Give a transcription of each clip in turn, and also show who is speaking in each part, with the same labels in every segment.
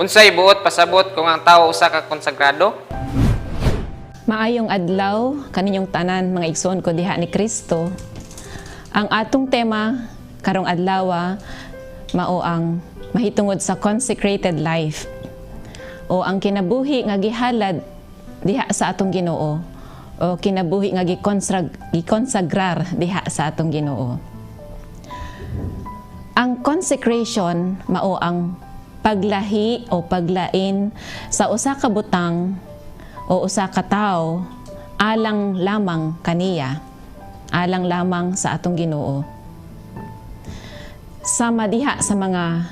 Speaker 1: Unsay buot pasabot kung ang tawo usa ka konsagrado?
Speaker 2: Maayong adlaw kaninyong tanan, mga igsoon ko diha ni Kristo. Ang atong tema karong adlaw mao ang mahitungod sa consecrated life o ang kinabuhi nga gihalad diha sa atong Ginoo o kinabuhi nga gikonsagrar diha sa atong Ginoo. Ang consecration mao ang paglahi o paglain sa usa ka butang o usa ka tawo alang lamang kaniya, alang lamang sa atong Ginoo. Sama diha sa mga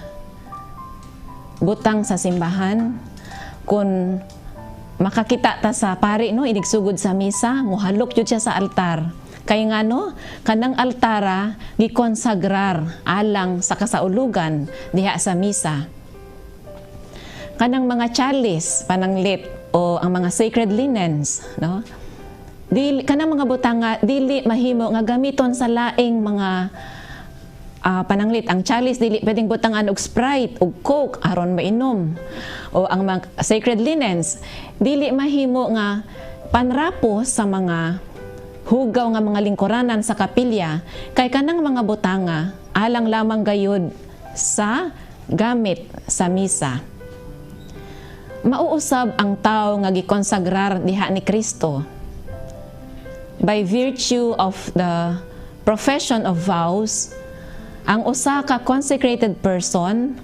Speaker 2: butang sa simbahan, kung makakita ta sa pari, no, inigsugod sa misa, muhalok jud siya sa altar. Kay ngano? Kanang altara gikonsagrar alang sa kasaulugan diha sa misa. Kanang mga chalice, pananglit, o ang mga sacred linens, no, dili kanang mga butang nga dili mahimo nga gamiton sa laing mga pananglit, ang chalice dili pwedeng butangan og Sprite og Coke aron mainom, o ang mga sacred linens dili mahimo nga panrapo sa mga hugaw nga mga lingkuranan sa kapilya, kay kanang mga butanga alang lamang gayud sa gamit sa misa. Mauusab ang tao nga gikonsagrar diha ni Kristo by virtue of the profession of vows. Ang usa ka consecrated person,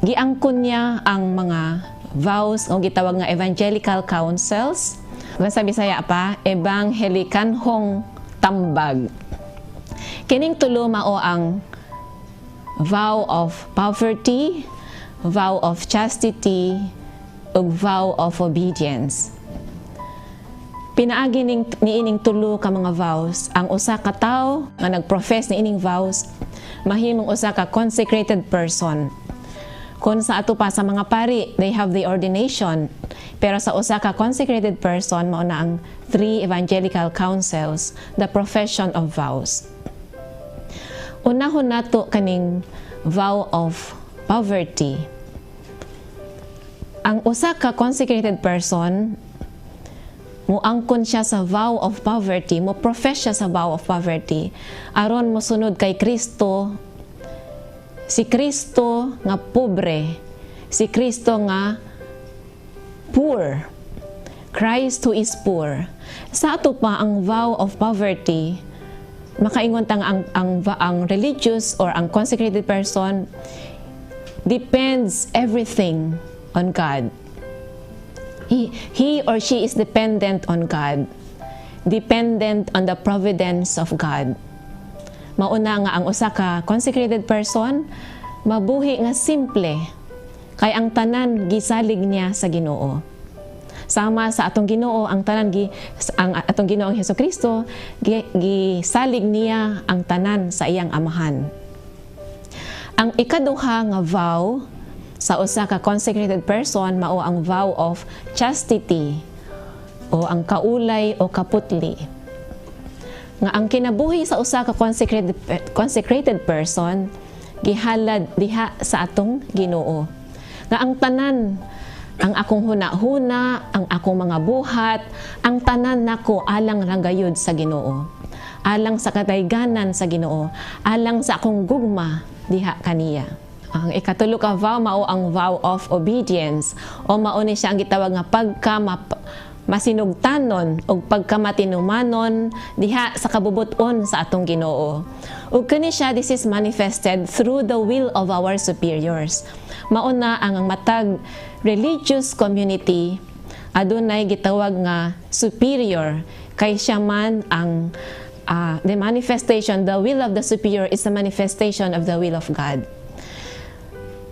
Speaker 2: giangkon niya ang mga vows o gitawag nga evangelical counsels. Sa Bisaya pa, ebanghelikanhong tambag. Kining tulo mao ang vow of poverty, vow of chastity, ug vow of obedience. Pinaagi ning niining tulo ka mga vows, ang usa ka tawo nga nagprofess niining vows mahimong usa ka consecrated person. Kung sa ato pa sa mga pari, they have the ordination. Pero sa usa ka consecrated person, mao na ang three evangelical counsels, the profession of vows. Unahon nato kaning vow of poverty. Ang usa ka consecrated person, muangkon siya sa vow of poverty, mo profess siya sa vow of poverty aron mosunod kay Kristo, si Kristo nga pobre, si Kristo nga poor. Christ who is poor. Sa ato pa, ang vow of poverty, makaingon tang ang religious or ang consecrated person depends everything on God. He or she is dependent on God. Dependent on the providence of God. Mauna nga ang usa ka consecrated person mabuhi nga simple kay ang tanan gisalig niya sa Ginoo. Sama sa atong Ginoo, ang tanan gi ang atong Ginoong Hesukristo gisalig niya ang tanan sa iyang Amahan. Ang ikaduha nga vow sa usa ka consecrated person mao ang vow of chastity o ang kaulay o kaputli. Nga ang kinabuhi sa usa ka consecrated person gihalad diha sa atong Ginoo. Nga ang tanan, ang akong huna-huna, ang akong mga buhat, ang tanan nako alang ra gayud sa Ginoo. Alang sa kadayganan sa Ginoo, alang sa akong gugma diha kaniya. Ang ikatulo ka vow mao ang vow of obedience o mao ni siya ang gitawag nga pagka masinugtanon o pagkamatinumanon diha sa kabubuton sa atong Ginoo. Ug kani siya, this is manifested through the will of our superiors. Mao na ang matag religious community adunay gitawag nga superior kay siya man ang the manifestation, the will of the superior is the manifestation of the will of God.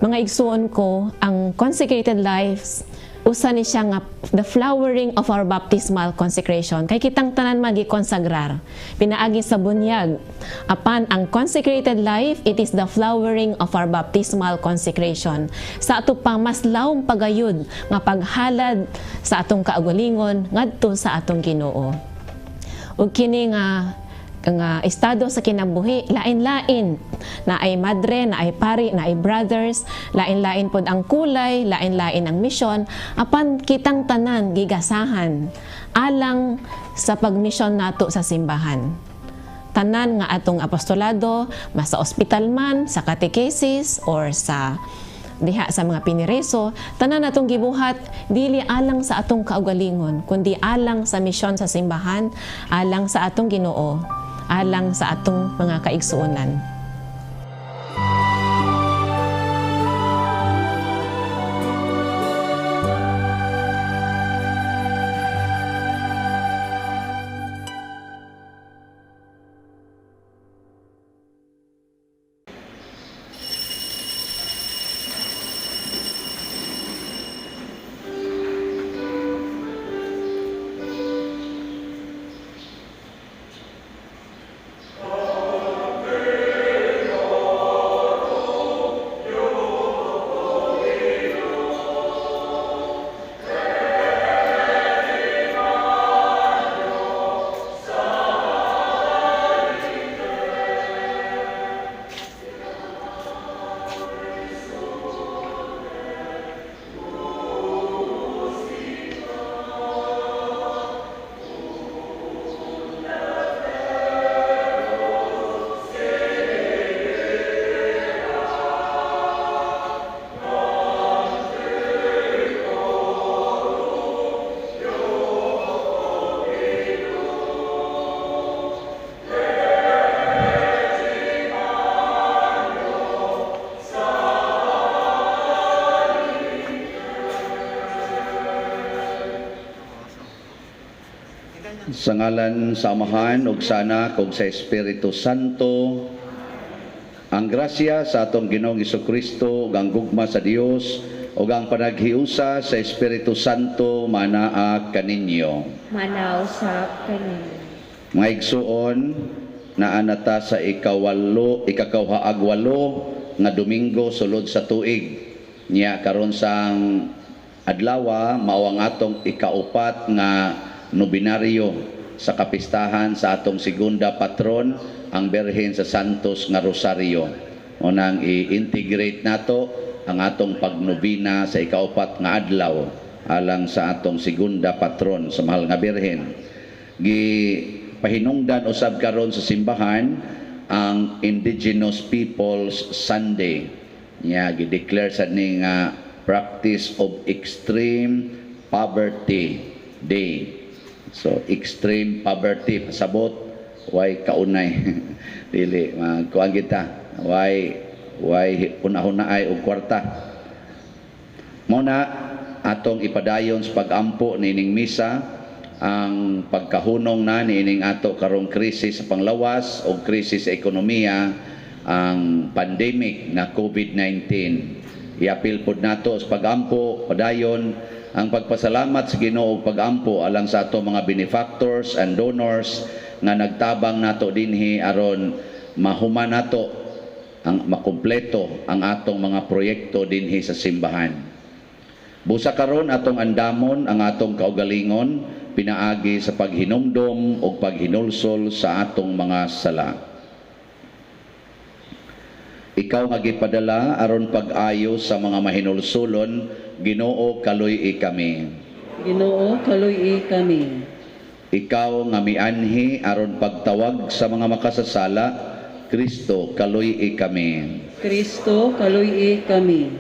Speaker 2: Mga igsuon ko, ang consecrated lives, usa ni siya nga the flowering of our baptismal consecration. Kay kitang tanan magikonsagrar pinaagi sa bunyag. Apan ang consecrated life, it is the flowering of our baptismal consecration. Sa ato pang mas lawom pagayod nga paghalad sa atong kaugalingon ngadto sa atong Ginoo. Ug kini nga nga estado sa kinabuhi, lain-lain. Naay madre, naay pari, naay brothers, lain-lain pod ang kulay, lain-lain ang misyon, apan kitang tanan gigasahan alang sa pagmisyon nato sa simbahan. Tanan nga atong apostolado, mas sa ospital man, sa catechesis, or sa diha sa mga pinireso, tanan atong gibuhat dili alang sa atong kaugalingon, kundi alang sa misyon sa simbahan, alang sa atong Ginoo, alang sa atong mga kaigsuonan.
Speaker 3: Sa ngalan sa Amahan ug sa Anak ug sa Espiritu Santo, ang grasya sa atong Ginoong Hesukristo ug ang gugma sa Dios ug ang panaghiusa sa Espiritu Santo manaa kaninyo.
Speaker 4: Manaw sa kaninyo.
Speaker 3: Mga igsuon, naa na ta sa ikakauhaag walo nga Domingo sulod sa tuig. Nya karon sang adlawa mao ang atong ikaupat nga nobinaryo sa kapistahan sa atong segunda patron, ang Birhen sa Santos nga Rosario. Unang i-integrate nato ang atong pagnobina sa ikaupat nga adlaw alang sa atong segunda patron sa Mahal nga Birhen. Gi pahinungdan usab karon sa simbahan ang Indigenous Peoples Sunday. Nya gi-declare sa ni nga practice of extreme poverty day. So extreme poverty, pasabot way kaunay dili magkuan kita, way hunahuna ay og kwarta. Mao na atong ipadayon sa pag-ampo niining misa ang pagkahunong na niining ato karong krisis sa panglawas o krisis sa ekonomiya, ang pandemic na COVID-19. Iapil pod nato sa pag-ampo padayon ang pagpasalamat sa Ginoo ug pag-ampo alang sa ato mga benefactors and donors nga nagtabang nato dinhi aron mahuman nato ang makumpleto ang atong mga proyekto dinhi sa simbahan. Busa karon atong andamon ang atong kaugalingon pinaagi sa paghinumdom ug paghinulsol sa atong mga sala. Ikaw nga gipadala aron pag-ayo sa mga mahinulsolon, Ginoo, kaluy-i kami.
Speaker 5: Ginoo, kaluy-i kami.
Speaker 3: Ikaw nga mianhi aron pagtawag sa mga makasasala, Kristo, kaluy-i kami.
Speaker 5: Kristo, kaluy-i kami.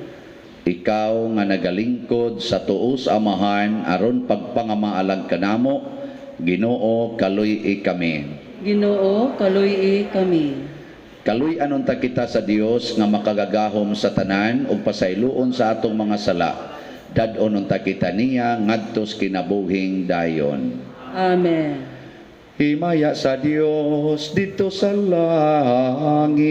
Speaker 3: Ikaw nga nagalingkod sa tuo sa Amahan aron pagpangamaalang kanamo, Ginoo, kaluy-i kami.
Speaker 5: Ginoo, kaluy-i kami.
Speaker 3: Kaluy-anon ta kita sa Dios nga makagagahom sa tanan ug pasayloon sa atong mga sala. Dad-on unta kita niya ngadto sa kinabuhing dayon.
Speaker 5: Amen.
Speaker 3: Himaya sa Dios didto sa langit.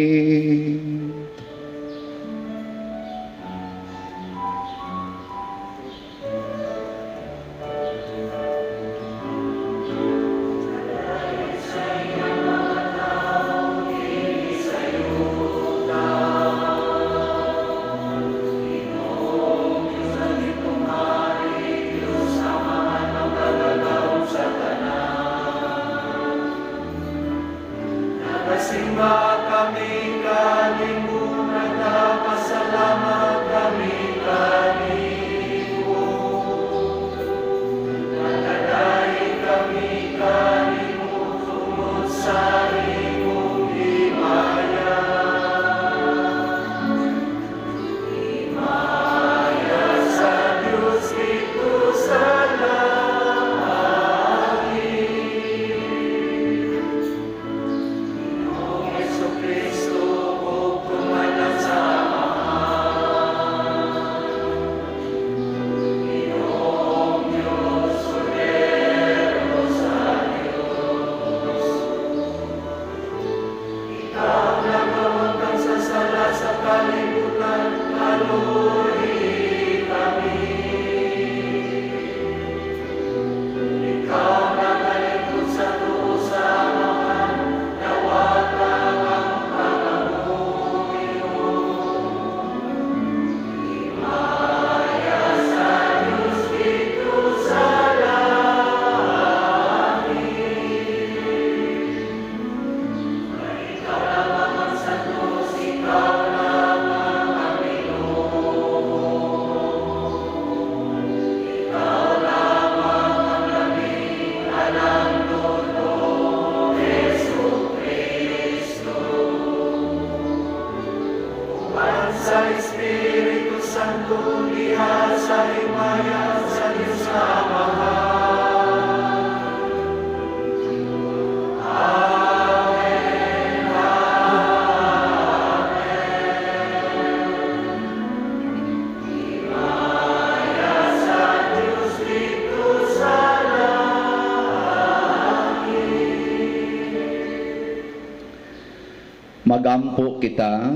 Speaker 3: Magampo kita.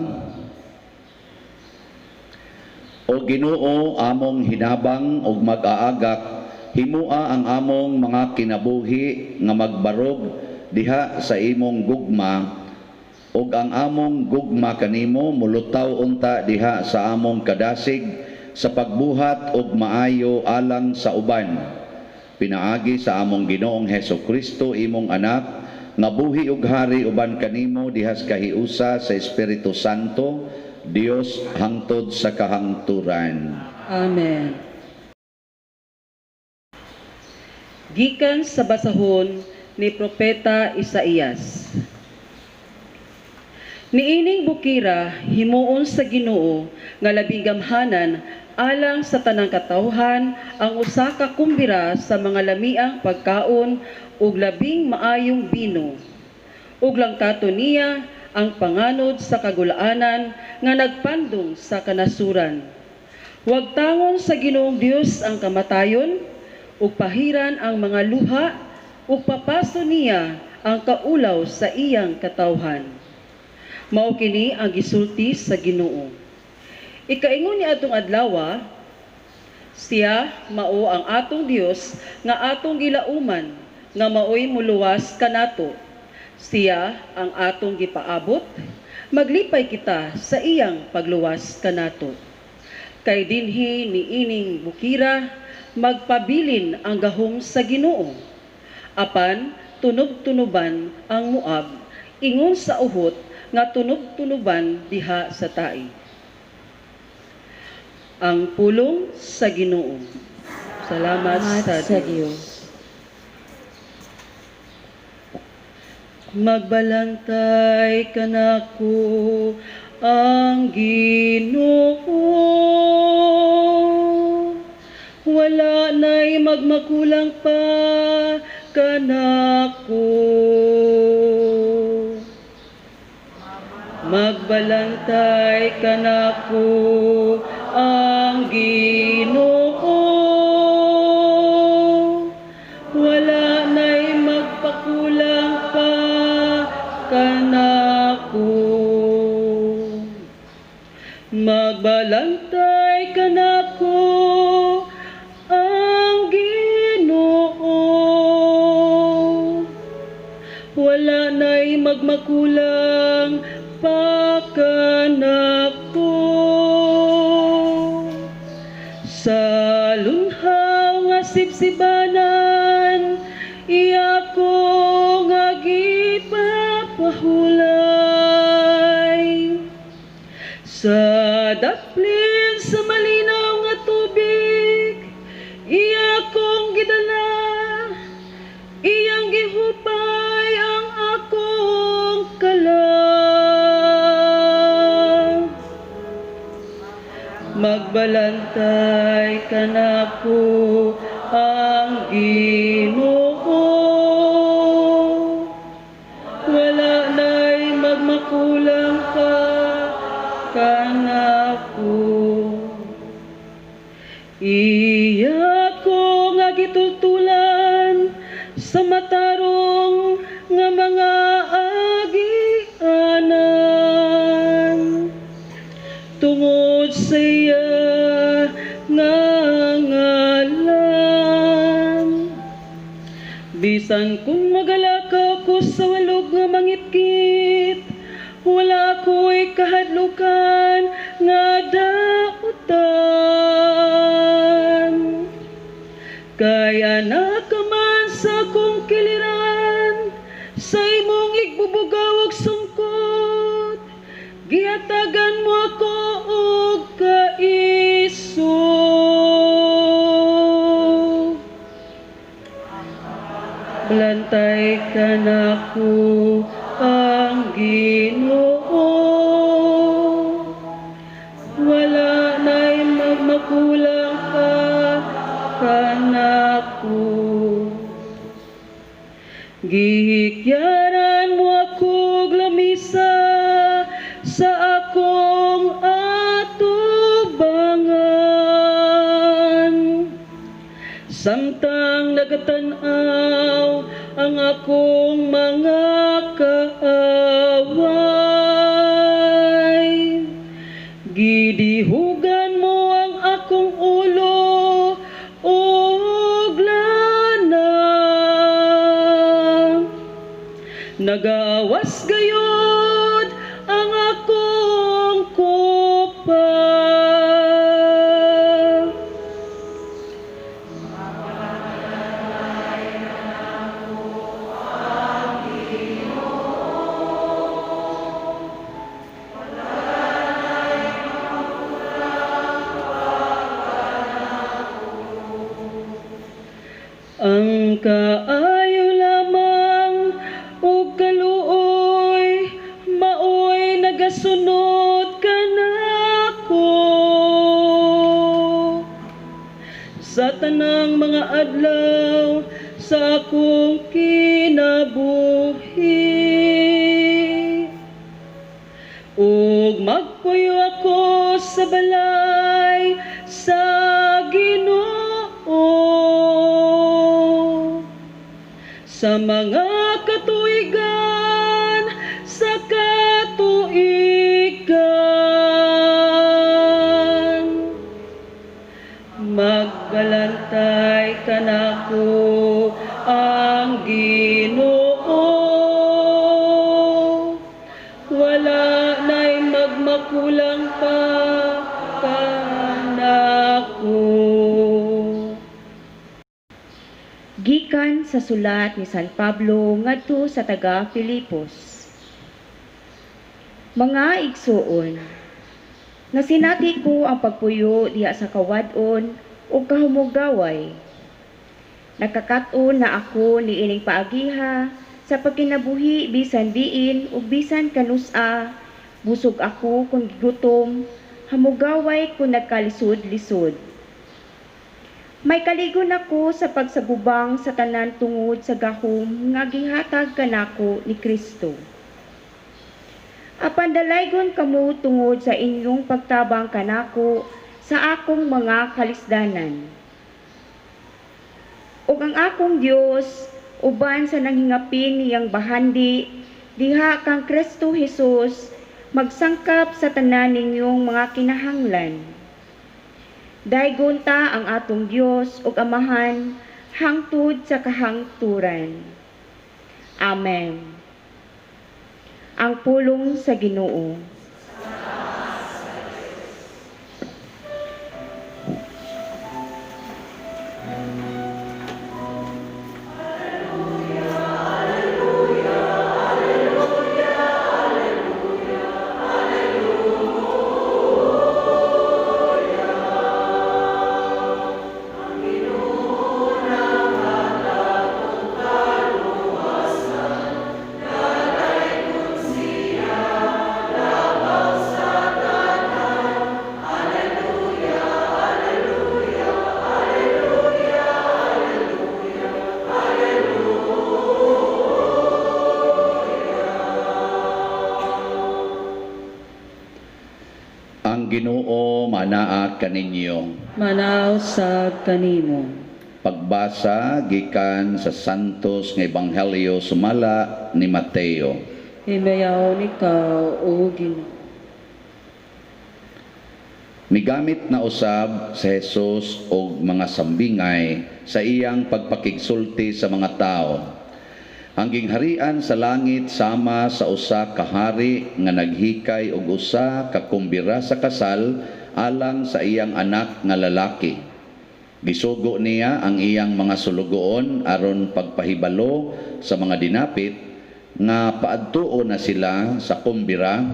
Speaker 3: O Ginoo, among hinabang ug mag-aagak, himua ang among mga kinabuhi nga magbarog diha sa imong gugma, ug ang among gugma kanimo mulutaw unta diha sa among kadasig sa pagbuhat og maayo alang sa uban. Pinaagi sa among Ginoong Heso Kristo, imong anak, nga buhi ug hari uban kanimo diha sa kahiusa sa Espiritu Santo, Dios hangtod sa kahangturan.
Speaker 5: Amen. Gikan sa basahon ni Propeta Isaías. Niining bukira himuon sa Ginoo nga labing gamhanan alang sa tanang katawhan ang usa ka kumbira sa mga lamiang pagkaon ug labing maayong bino. Ug langkato niya ang panganod sa kagulaanan nga nagpandong sa kanasuran. Wagtangon sa Ginoong Dios ang kamatayon, ug pahiran ang mga luha, ug papaso niya ang kaulaw sa iyang katawhan. Mao kini ang gisulti sa Ginoo. Ikaingon ni atong adlawa, siya mao ang atong Dios nga atong gilauman, nga maoy muluwas kanato. Siya ang atong gipaabot, maglipay kita sa iyang pagluwas kanato. Kay dinhi niining bukira, magpabilin ang gahom sa Ginoo. Apan tunob-tunoban ang Moab, ingon sa uhot nga tunob-tunoban diha sa tai. Ang pulong sa Ginoo. Salamat sa Dios. Magbalantay kanako ang Ginoo. Wala na'y magmakulang pa kanako. Magbalantay kanako ang Ginoo. Wala na'y magpakulang pa kanako. Magbalantay kanako ang Ginoo. Wala na'y magmakulang pa kanako. Sa lunhaw nga sibsibanan, iya ko nga gipapahulay. Sa daplin sa malinaw nga tubig, iya kong gidala, iyang gihupay ang akong kalag. Magbalantay kanako ang Ginoo. Wala na'y magmakulang pa kanako. Iya ko nga gitultulan sa matarong nga mga agianan. Tungod sa iya nga ngalan. Bisan kung magalakaw ko sa walog nga mangitkit, wala ko'y kahadlukan nga dautan. Kay anak ka man sa akong kiliran, sa imong igbubugaw og sungkot, gihatagan mo ako og kaisog. Balantay kanako ang Ginoo. Wala na'y magmakulang pa kanako. Gihikyaran mo ako og lamisa sa akong atubangan. Samtang nagatan-aw ang akong mga kaaway. Nagawas gayod ang akong kupa. Ang kaayo lamang ug kaluoy maoy nagasunod kanako sa tanang mga adlaw sa akong kinabuhi. Ug magpuyo ako sa balay sa Ginoo sa mga katuigan, sa katuigan. Magbalantay kanako ang Ginoo. Wala na'y magmakulang pa kanako.
Speaker 4: Gikan sa sulat ni San Pablo ngadto sa taga Filipos. Mga igsuon, nasinati ko ang pagpuyo diha sa kawad-on ug kahumugaway. Nakakat-on na ako niining paagiha sa pagkinabuhi bisan diin ug bisan kanus-a, busog ako kung gigutom, hamugaway kung nagkalisod-lisod. May kaligon ako sa pagsagubang sa tanan tungod sa gahom nga gihatag kanako ni Kristo. Apan dalaygon kamo tungod sa inyong pagtabang kanako sa akong mga kalisdanan. Ug ang akong Dios uban sa nanghingapin niyang bahandi diha kang Kristo Hesus magsangkap sa tanan ninyong mga kinahanglan. Daygon ta ang atong Dios ug Amahan hangtod sa kahangturan. Amen. Ang pulong sa Ginoo.
Speaker 3: Ang Ginoo manaa kaninyo.
Speaker 5: Manaw sa kanimo.
Speaker 3: Pagbasa gikan sa Santos nga Ebanghelyo sumala ni Mateo.
Speaker 5: Himayaon ikaw, o Ginoo.
Speaker 3: Migamit na usab sa Jesus og mga sambingay sa iyang pagpakigsulti sa mga tao. Ang gingharian sa langit sama sa usa ka hari nga naghikay og usa ka kumbira sa kasal alang sa iyang anak nga lalaki. Gisugo niya ang iyang mga sulugoon aron pagpahibalo sa mga dinapit nga paadtuon na sila sa kumbira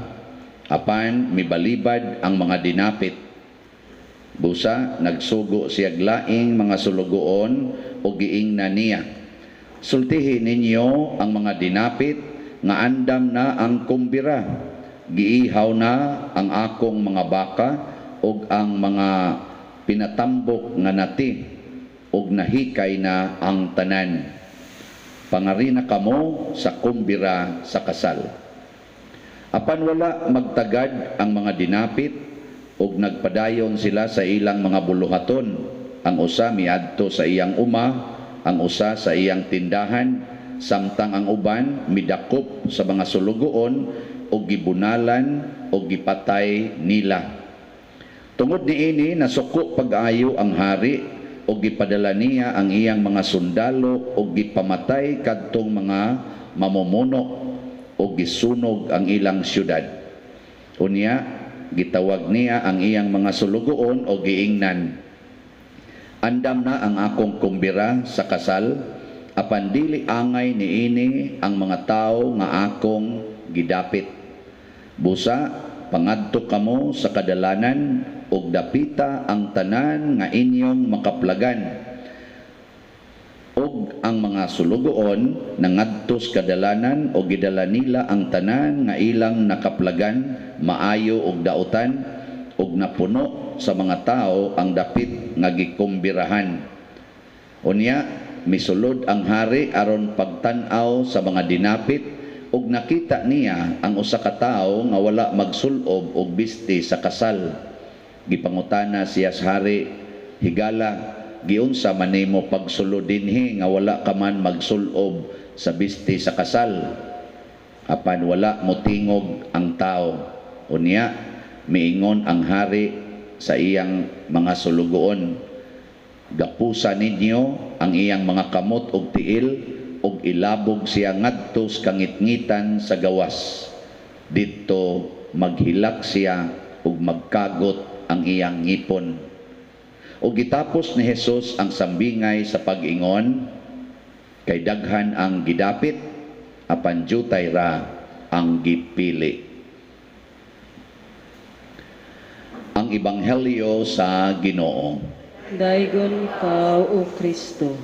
Speaker 3: apan mibalibad ang mga dinapit. Busa nagsugo siyag laing mga sulugoon ug giingnan niya, sultihi ninyo ang mga dinapit nga andam na ang kumbira, giihaw na ang akong mga baka ug ang mga pinatambok nga nati ug nahikay na ang tanan. Pangarina kamo sa kumbira sa kasal. Apan wala magtagad ang mga dinapit ug nagpadayon sila sa ilang mga buluhaton. Ang usa miadto sa iyang uma, ang usa sa iyang tindahan, samtang ang uban midakop sa mga sulugoon ug gibunalan ug gipatay nila. Tungod niini nasuko pag-ayo ang hari ug gipadala niya ang iyang mga sundalo ug gipamatay kadtong mga mamumuno ug gisunog ang ilang syudad. Unya gitawag niya ang iyang mga sulugoon o giingnan, "Andam na ang akong kumbira sa kasal, apan dili angay niini ang mga tawo nga akong gidapit. Busa pangadto kamo sa kadalanan ug dapita ang tanan nga inyong makaplagan." Ug ang mga sulugoon nangadto sa kadalanan ug gidala nila ang tanan nga ilang nakaplagan, maayo ug dautan, ug napuno sa mga tawo ang dapit nga gikumbirahan. Unya misulod ang hari aron pagtan-aw sa mga dinapit, ug nakita niya ang usa ka tawo nga wala magsul-ob og bisti sa kasal. Gipangutana siya sa hari, "Higala, giunsa man nimo pagsulod dinhi nga wala ka man magsul-ob sa bisti sa kasal?" Apan wala motingog ang tao. Unya miingon ang hari sa iyang mga sulugoon, "Gapusa ninyo ang iyang mga kamot ug tiil ug ilabog siya ngadto sa kangitngitan sa gawas. Didto maghilak siya ug magkagot ang iyang ngipon." Ug gitapos ni Jesus ang sambingay sa pag-ingon, "Kay daghan ang gidapit, apan jutay ra ang gipili." Ang Ebanghelyo sa Ginoo.
Speaker 5: Daygon ikaw, O Kristo.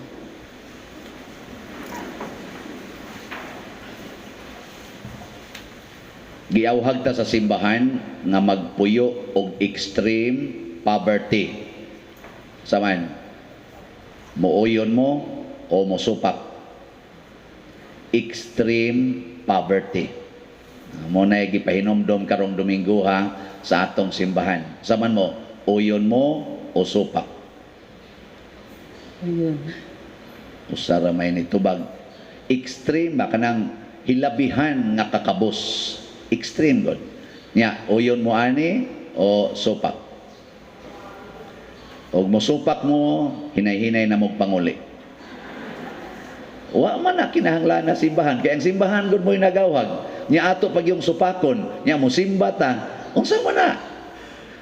Speaker 3: Giawhag ta sa simbahan nga magpuyo og extreme poverty. Saman, muuyon mo o mosupak? Extreme poverty. Mo na gipahinomdom karong Domingo ha sa atong simbahan. Saman mo, uyon mo o supak?
Speaker 5: Ayun.
Speaker 3: Usa ra may nitubag. Extreme ba kanang hilabihan nga kakabos? Extreme god. Nya, uyon mo ani o supak? Og mosupak mo, hinay-hinay na mo panguli. Wa man na kinahanglan na simbahan. Kaya ang simbahan gud mo'y nagawhag. Nya ato pag yung supakon, nya mo simba ta. Unsa man na?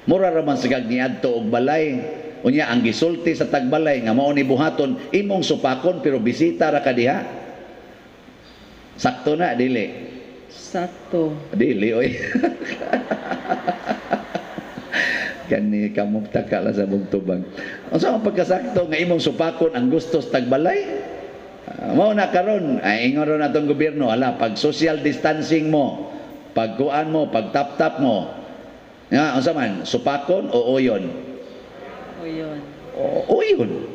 Speaker 3: Mura ra man sigag niadto og balay. Unya ang gisulti sa tagbalay nga mao ni buhaton imong supakon pero bisita ra ka diha. Sakto na dili?
Speaker 5: Sakto.
Speaker 3: Dili oy. Kani kamong taka lang sa mong tubang. Unsa man pagkasakto nga imong supakon ang gusto sa tagbalay? Mao na karon, ay ingon ron atong gobyerno, ala pag social distancing mo, pagkuan mo, pag tap-tap mo. Nga unsa man, supakon o uyon?
Speaker 5: Uyon.
Speaker 3: O uyon.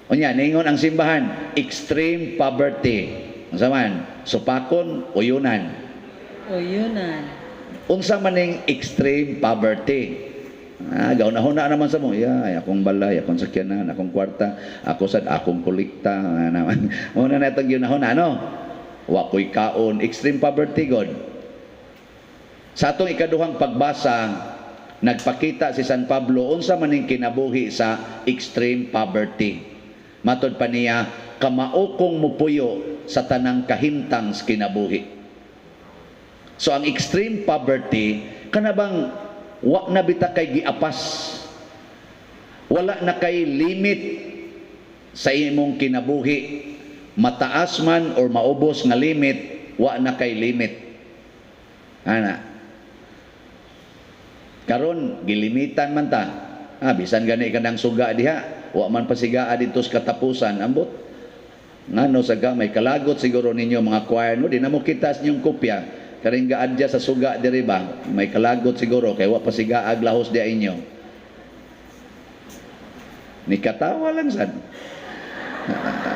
Speaker 3: Unya ningon ang simbahan, extreme poverty. Unsa man, supakon, uyunan.
Speaker 5: Uyunan.
Speaker 3: Unsa man ning extreme poverty? Gaunahuna naman sa mo. Ya, ay, akong balay, akong sakyanan, akong kwarta, ako sad akong kolekta. Naman. Muna na itong ginahuna, ano? Wa ko'y kaon. Extreme poverty, God. Sa atong ikaduhang pagbasa, nagpakita si San Pablo unsa man ning kinabuhi sa extreme poverty. Matod pa niya, kamao kong mupuyo sa tanang kahimtang sa kinabuhi. So ang extreme poverty, kanabang wa na bita kay giapas, wala na kay limit sa imong kinabuhi, mataas man or maubos nga limit, wa na kay limit. Ana karon gilimitan man ta. Bisan gani kanang suga diha, wa man pasigaa didto sa katapusan, ambot ngano sa may kalagot siguro ninyo mga choir, no, di na mo kita sa inyong kopya. Karing gaadya sa suga diri ba, may kalagot siguro kay wa pasigaag lahos diha inyo. Ni katawa lang sad.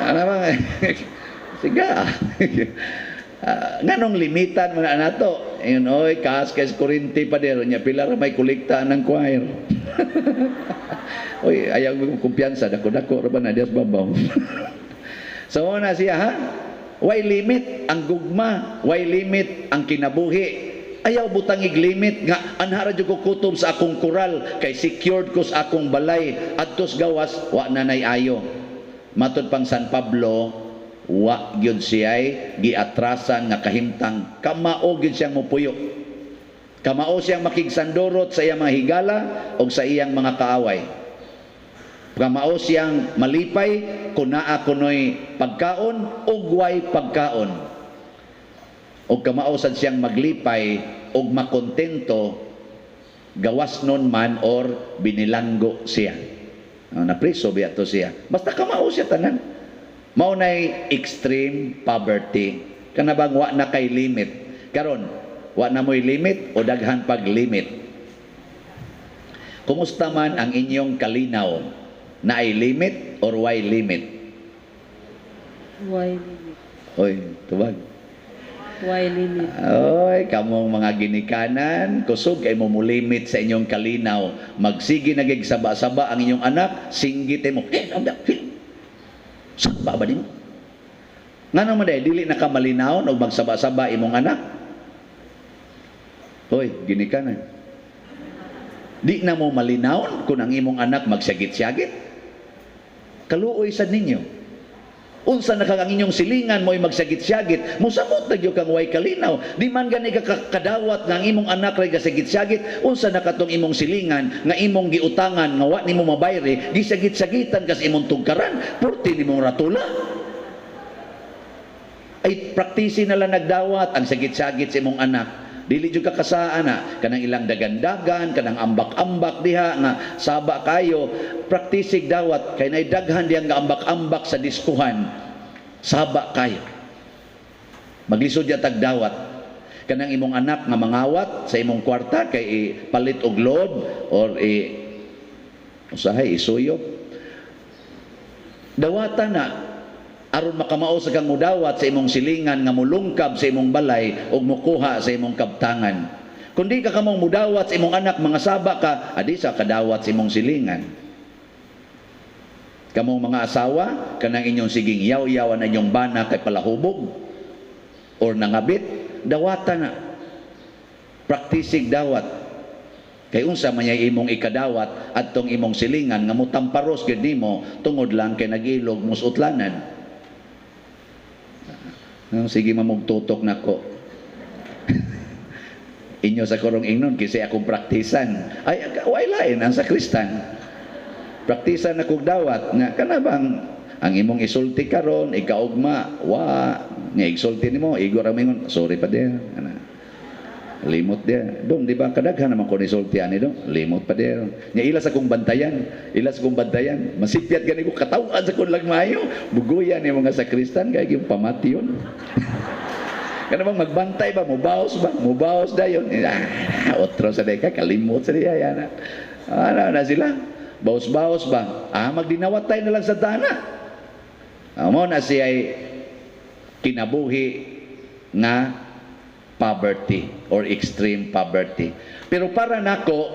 Speaker 3: Ano ba? Siga. Nganong limitan man na nato? Ayun, oy, kas kay kurinti pa dero nya pila ra may kolekta ng choir. Oy, ayaw mo kumpiyansa, dako-dako ra ba na dias babaw. So na siya ha? Why limit ang gugma, why limit ang kinabuhi. Ayaw butang ig-limit nga anhara jud ko kutob sa akong kural kay secured ko sa akong balay adtos gawas wa na nay ayo. Matod pang San Pablo, Wa gyud siya'y giatrasan nga kahimtang, kamao gyud siyang mupuyo. Kamao siyang makigsandurot sa iyang mga higala o sa iyang mga kaaway. Kamao siyang malipay kung naa kunoy pagkaon ug way pagkaon. O kamao sad siyang maglipay og makontento gawas nun man or binilanggo siya. Oh, napriso biya to siya. Basta kamao siya tanan. Mao nay extreme poverty. Kana bang wa na kay limit. Karon, wa na mo'y limit o daghan pag limit? Kumusta man ang inyong kalinaw? Naay limit or way limit?
Speaker 5: Why limit?
Speaker 3: Oy, tubag.
Speaker 5: Why limit?
Speaker 3: Oy, kamong mga ginikanan, kusog kay mo mulimit sa inyong kalinaw. Magsige na gyud saba-saba ang inyong anak, singgit mo. Eh, eh. Saba ba nimo? Ngano man day, dili na ka malinawon og magsaba-saba imong anak? Hoy, ginikanan. Di na mo malinawon kung ang imong anak magsagit-sagit? Kaluoy sad ninyo. Unsa na kang ang inyong silingan mo'y magsagit-sagit, mosamot na gyud kang way kalinaw. Di man gani ka kadawat nga ang imong anak ray gasagit-sagit, unsa na katong imong silingan nga imong giutangan nga wa nimo mabayri, gisagit-sagitan kas imong tugkaran, purti nimong ratula. Ay praktisi na lang nagdawat ang sagit-sagit sa imong anak. Dili jud ka kasaan na kanang ilang dagandagan, kanang ambak-ambak diha nga saba kayo, praktisig dawat kay nay daghan diyang gaambak-ambak sa diskuhan. Saba kayo. Maglisod ya tag dawat. Kanang imong anak nga mangawat sa imong kwarta kay ipalit og load or i usahay isuyop. Dawatan na aron makamao sa kang mudawat sa imong silingan nga mulungkab sa imong balay ug mukuha sa imong kabtangan. Kung di ka kamong mudawat sa imong anak, mga saba ka, adi sa kadawat sa imong silingan. Kamong mga asawa, kanang inyong siging yaw-yawan na inyong bana kay palahubog or nangabit, dawatan na. Praktisig dawat. Kay unsa man yay imong ikadawat adtong imong silingan nga mutamparos gyud nimo tungod lang kay nag-ilog musutlanan. Sige mamugtutok nako. Inyo sa korong ingnon kasi akong praktisan. Ay way lain ang sakristan. Praktisan na kog dawat nga kana bang ang imong isulti karon ikaugma wa nga igsulti nimo igo ra mingon sorry pa din ana. Limot dia. Dong di ba kadaghan naman ko nisulti ani dong limot pa dia. Nya ila sa kong bantayan, ila sa kong bantayan. Masipyat gani ko katawan sa kong lagmayo. Bugoyan ni mga sakristan kay gyud pamation. Kana bang magbantay ba mubaos ba? Mubaos dayon. Ah, otro sa deka kalimot sa diya yana. Ano na sila? Baos-baos ba? Ah, magdinawatay na lang sa dana. Amo na siya ay kinabuhi nga poverty or extreme poverty. Pero para nako,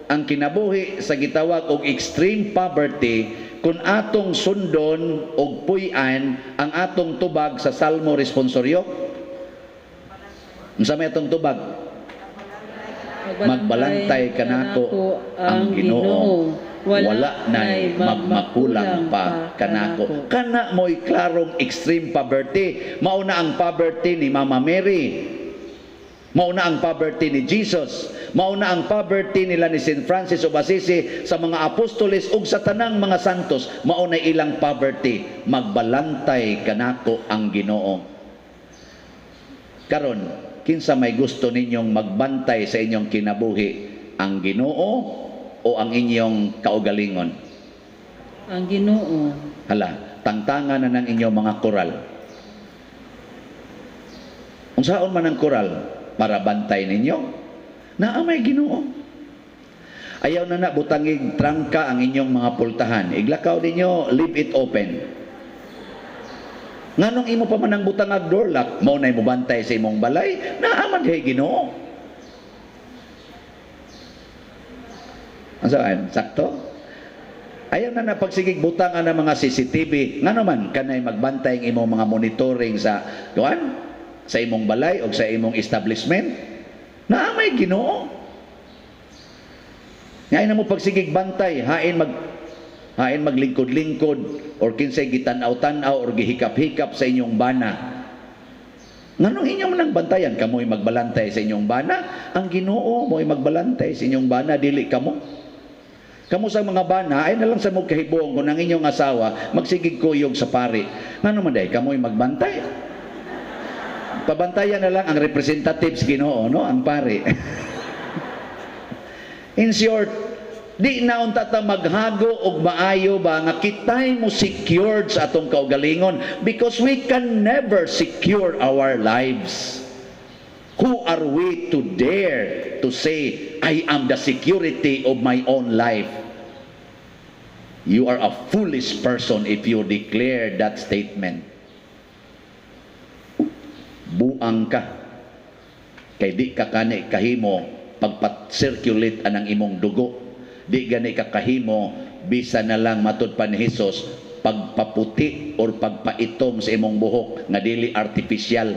Speaker 3: ang kinabuhi sa gitawag og extreme poverty, kung atong sundon og puy-an ang atong tubag sa Salmo responsorio. Unsa may atong tubag? Magbalantay kanako ang Ginoo. Wala na'y magmakulang pa kanako. Kana mo'y klarong extreme poverty. Mao na ang poverty ni Mama Mary. Mao na ang poverty ni Jesus. Mao na ang poverty nila ni Saint Francis of Assisi, sa mga apostoles ug sa tanang mga santos. Mao na ilang poverty. Magbalantay kanako ang Ginoo. Karon, kinsa may gusto ninyong magbantay sa inyong kinabuhi? Ang Ginoo o ang inyong kaugalingon?
Speaker 5: Ang Ginoo.
Speaker 3: Hala, tangtangan na ng inyong mga koral. Unsaon man ang koral para bantay ninyo? Naa may Ginoo. Ayaw na na butangig trangka ang inyong mga pultahan. Iglakaw ninyo, leave it open. Nganong imo pa man ang butangag door lock, mao nay mobantay sa imong balay, naa man dihay Ginoo. Ang sakto? Ayaw na na pagsigig butang ang mga CCTV. Ngano man kanay magbantay ang imong mga monitoring sa kuan, sa imong balay o sa imong establishment? Naa may Ginoo. Ngayon na mo pagsigig bantay, hain mag Hain maglingkod-lingkod or kinsay gitan-aw-tan-aw or gihikap-hikap sa inyong bana. Nganong inyo man ang bantayan, kamo'y magbalantay sa inyong bana? Ang Ginoo mo'y magbalantay sa inyong bana, dili kamo. Kamo sa mga bana, ay na lang sa mo kahibong kung ang inyong asawa magsigig kuyog sa pari. Ngano man day, kamo'y magbantay? Pabantayan na lang ang representatives Ginoo, no? Ang pari. In short, di na unta ta maghago og maayo ba nga kitay mo secured sa atong kaugalingon, because we can never secure our lives. Who are we to dare to say, "I am the security of my own life"? You are a foolish person if you declare that statement. Buang ka. Kay di ka kani kahimo pagpat-circulate anang imong dugo. Di gani ka kahimo bisa na lang, matud pa ni Jesus, pagpaputi or pagpaitom sa imong buhok nga dili artificial.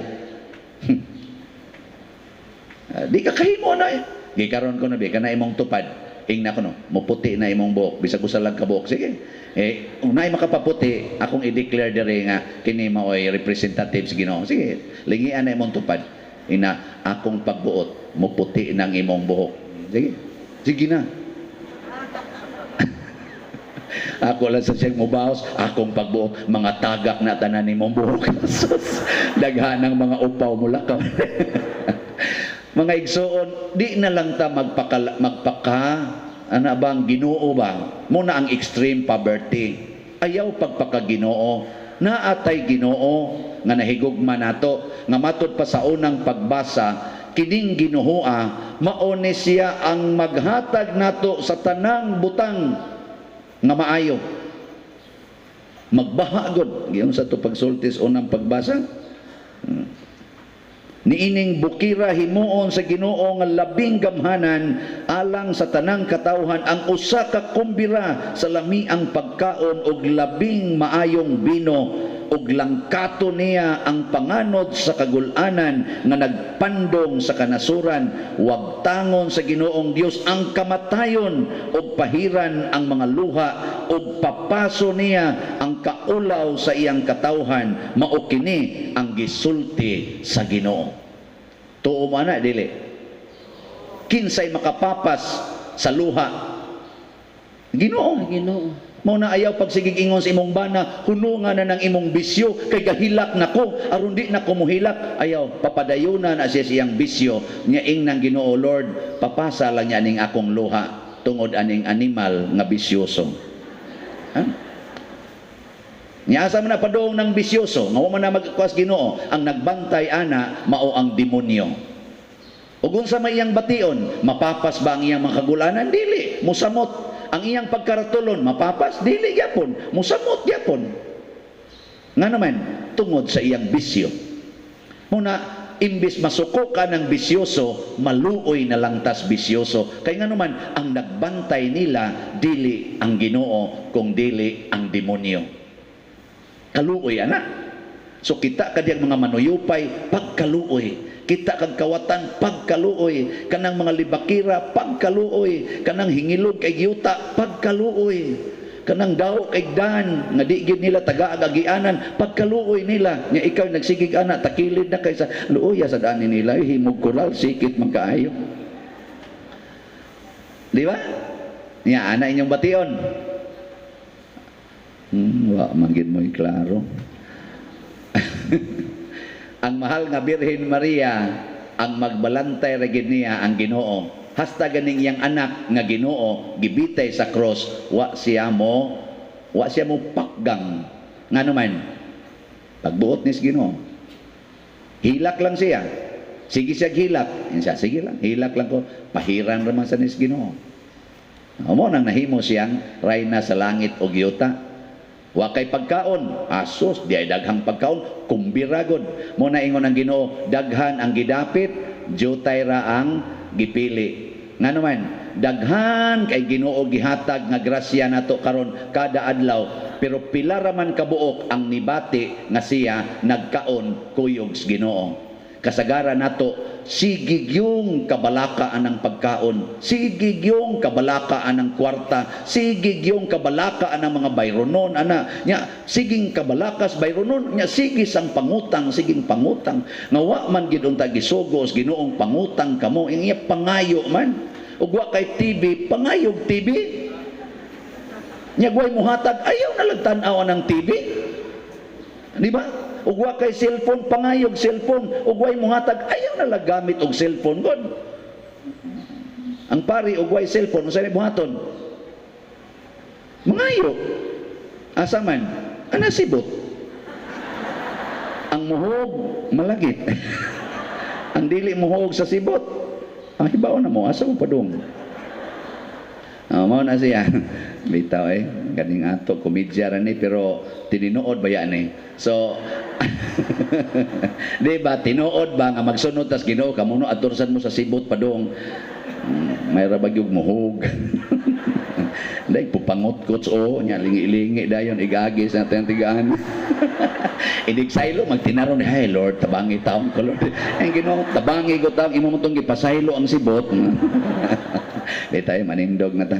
Speaker 3: Di ka kahimo na eh. Gikaron ko na bi kana imong tupad. Ingna ko no, muputi na imong buhok bisag usa lang ka buhok. Sige. Eh, kung naay makapaputi, akong i-declare diri nga kini maoy representative sa Ginoo. Sige, lingian na imong tupad. Ina akong pagbuot, muputi ng imong buhok. Sige. Sige na. Ako lang sa siyang mubaos, akong pagbuot, mga tagak na tanan nimong buhok. Sus, daghan ng mga upaw mula ka. Mga igsoon, di na lang ta magpaka ana bang Ginoo ba? Muna ang extreme poverty. Ayaw pagpaka-Ginoo. Naatay Ginoo nga nahigugma nato, nga matud pa sa unang pagbasa, kining Ginoo mao ni siya ang maghatag nato sa tanang butang nga maayo. Magbaha gud giyon sa to pagsulti sa unang pagbasa. Niining bukira himuon sa Ginoo nga labing gamhanan alang sa tanang katawhan ang usa ka kumbira sa lamiang pagkaon og labing maayong bino, ug langkato niya ang panganod sa kagul-anan nga nagpandong sa kanasuran. Wagtangon sa Ginoong Dios ang kamatayon ug pahiran ang mga luha, ug papaso niya ang kaulaw sa iyang katawhan. Mao kini ang gisulti sa Ginoo. Tuo mo ana, dili? Kinsay makapapas sa luha? Ginoo.
Speaker 5: Ang Ginoo.
Speaker 3: Mao na ayaw pagsigig ingon sa imong bana, hunungan na ng imong bisyo kay gahilak nako, aron di na ko mohilak. Ayaw, papadayuna na siya siyang bisyo nya ing nang Ginoo, "Lord, papasa lang niya ning akong luha tungod aning animal nga bisyoso." Ha? Nya asa man na padung ng bisyoso nga wa man na magkuas Ginoo, ang nagbantay ana mao ang demonyo. Ug unsa may iyang bation, mapapas ba ang iyang mga kagulanan? Dili, musamot. Ang iyang pagkaratulon, mapapas? Dili gyapon, musamot gyapon. Nga naman, tungod sa iyang bisyo. Muna, imbis masuko ka ng bisyoso, maluoy na lang tas bisyoso. Kay nga naman, ang nagbantay nila, dili ang Ginoo, kung dili ang demonyo. Kaluoy, ana. So kita kadiyang mga manuyupay, pagkaluoy. Kita kag kawatan, pagkaluoy. Kanang mga libakira, pagkaluoy. Kanang hingilog kay yuta, pagkaluoy. Kanang daw kay dan nga di gid nila taga-agagianan, pagkaluoy nila. Nya ikaw nagsigig ana, takilid na kay sa luoya sa dani nila, himog kural, sikit man kaayo. Di ba? Nya ana inyong bation. Wa man gid mo'y klaro. Ang mahal nga Birhen Maria, ang magbalantay ra gid niya ang Ginoo. Hasta ganing iyang anak nga Ginoo gibitay sa cross, wa siya mo pakgang. Ngano man? Pagbuot ni Ginoo. Hilak lang siya. Sige siya hilak. Yan siya, sige lang, hilak lang ko. Pahiran ra man sa nis Ginoo. Amo nang nahimo siyang rayna sa langit o yuta. Wa kay pagkaon, asos di ay daghang pagkaon, kumbira gud. Mo na ingon ang Ginoo, daghan ang gidapit, jutay ra ang gipili. Ngano man, daghan kay Ginoo gihatag nga grasya nato karon kada adlaw, pero pila ra man kabuok ang nibati nga siya nagkaon kuyog sa Ginoo. Kasagaran nato, sige gyung kabalaka anang pagkaon, sige gyung kabalaka anang kwarta, sige gyung kabalaka anang mga bayronon ana, nya siging kabalakas bayronon, nya sige sang pangutang, siging pangutang. Nga wa man gid unta gisugos Ginoong pangutang kamo, iya pangayo man. Ug wa kay TV, pangayog TV. Nya way muhatag, ayaw na lang tan-aw ng TV. Di ba? Ug wa kay cellphone, pangayog cellphone. Ug way muhatag, ayaw na lang gamit og cellphone god. Ang pari ug way cellphone, unsa may buhaton? Mangayo. Asa man? Ana sibot. Ang muhog malagit. Ang dili muhog sa sibot, ang hibaw na mo, asa mo padung? Mao na siya. Bitaw ganing ato komedya ra ni pero tinuod ba yan eh. So di ba tinuod ba nga magsunod tas Ginoo kamo no adtorsan mo sa sibot padung. May ra ba gyud muhog. Dai pupangot kots o nya lingi-lingi dayon igagi sa atong tigaan. Inig saylo magtinaron ni, hey Lord, tabangi taon ko Lord. Ang Ginoo tabangi ko taon imo mo tong gipasaylo ang sibot. Di tayo manindog na ta.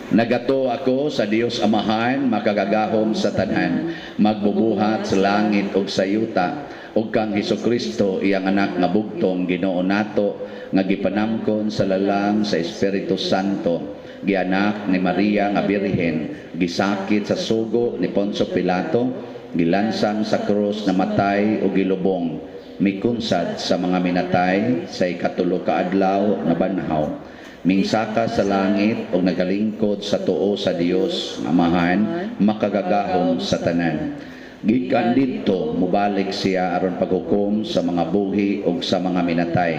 Speaker 3: Nagato ako sa Dios Amahan, makagagahom sa tanan, magbubuhat sa langit ug sa yuta, ug kang Hesukristo iyang anak nga bugtong Ginoo nato, nga gipanamkon sa lalang sa Espiritu Santo, gianak ni Maria nga Birhen, gisakit sa sugo ni Poncio Pilato, gilansang sa krus, namatay ug gilubong, mikunsad sa mga minatay, sa ikatulo ka adlaw nabanhaw, mingsaka sa langit ug nagalingkod sa tuo sa Dios Amahan, makagagahom sa tanan. Gikan didto mobalik siya aron paghukom sa mga buhi ug sa mga minatay.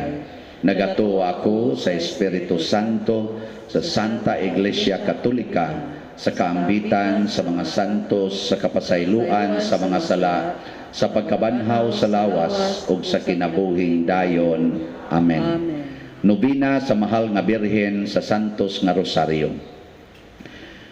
Speaker 3: Nagatuo ako sa Espiritu Santo, sa Santa Iglesia Katolika, sa kaambitan sa mga santos, sa kapasayloan sa mga sala, sa pagkabanhaw sa lawas ug sa kinabuhing dayon. Amen.
Speaker 5: Amen.
Speaker 3: Nobina sa Mahal nga Birhen sa Santos nga Rosario.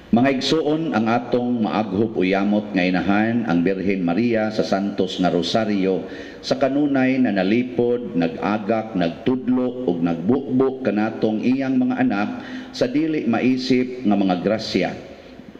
Speaker 3: Mga igsuon, ang atong maaghop o yamot nga inahan ang Birhen Maria sa Santos nga Rosario sa kanunay na nalipod, nag-agak, nagtudlo ug nagbukbuk kanatong iyang mga anak sa dili maisip nga mga grasya.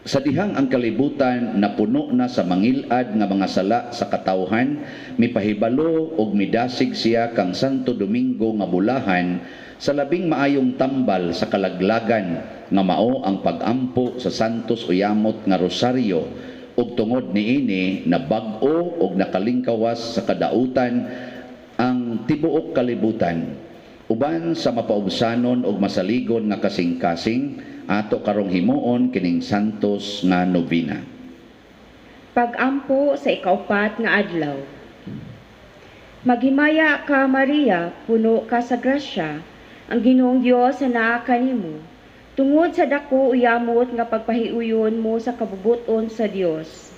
Speaker 3: Sa dihang ang kalibutan napuno na sa mangilad nga mga sala sa katawhan, mipahibalo og midasig siya kang Santo Domingo nga bulahan sa labing maayong tambal sa kalaglagan nga mao ang pag-ampo sa Santos Uyamot nga Rosario, ug tungod niini nabag-o og nakalingkawas sa kadautan ang tibuok kalibutan. Uban sa mapaubsanon og masaligon nga kasing-kasing, ato karong himuon kining Santos nga nobena.
Speaker 4: Pag-ampo sa ikaupat nga adlaw. Maghimaya ka, Maria, puno ka sa grasya, ang Ginoong Dios anaa kanimo. Tungod sa dako uyamot nga pagpahiuyon mo sa kabubuton sa Dios.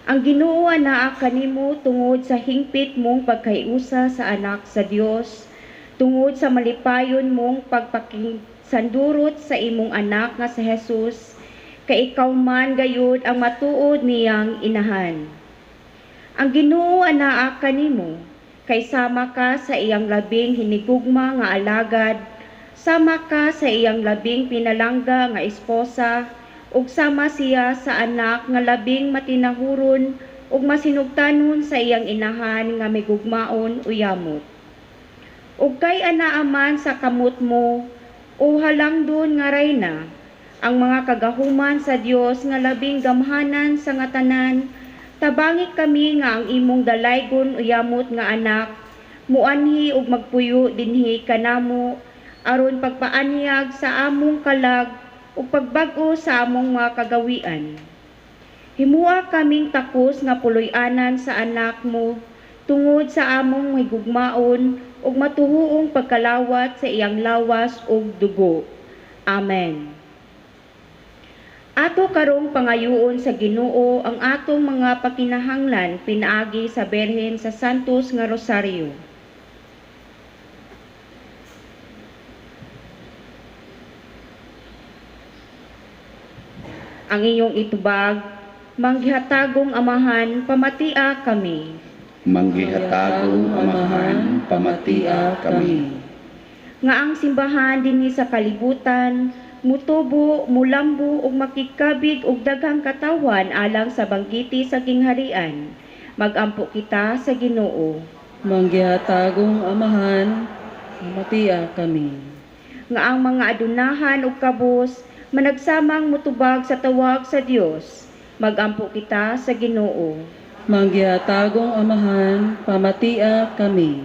Speaker 4: Ang Ginoo anaa kanimo tungod sa hingpit mong pagkahiusa sa anak sa Dios, tungod sa malipayon mong pagpakisandurot sa imong anak nga si Jesus, kay ikaw man gayud ang matuod niyang inahan. Ang Ginoo anaa kanimo, kay sama ka sa iyang labing hinigugma nga alagad, sama ka sa iyang labing pinalangga nga esposa, ug sama siya sa anak nga labing matinahuron ug masinugtanon sa iyang inahan nga migugmaon uyamot. Ug kay anaa man sa kamot mo, o halangdon nga rayna, ang mga kagahuman sa Dios nga labing gamhanan sa nga tanan, tabangi kami nga ang imong dalaygon uyamot nga anak, muanhi ug magpuyo dinhi kanamo, aron pagpaanyag sa among kalag ug pagbag-o sa among mga kagawian. Himua kaming takos nga puloy-anan sa anak mo, tungod sa among higugmaon ug matuhuong pagkalawat sa iyang lawas ug dugo. Amen. Ato karong pangayoon sa Ginoo ang atong mga pakinahanglan pinaagi sa Birhen sa Santos nga Rosario. Ang iyong itubag, manggihatagong Amahan, pamatia kami.
Speaker 3: Manggihatagong Amahan, pamatia kami.
Speaker 4: Nga ang simbahan dinhi sa kalibutan mutubo, mulambo ug makikabig og daghang katawhan alang sa banggiti sa gingharian. Magampo kita sa Ginoo.
Speaker 5: Manggihatagong Amahan, pamatia kami.
Speaker 4: Nga ang mga adunahan ug kabus managsamang mutubag sa tawag sa Dios. Magampo kita sa Ginoo.
Speaker 5: Manggihatagong Amahan, pamatia kami.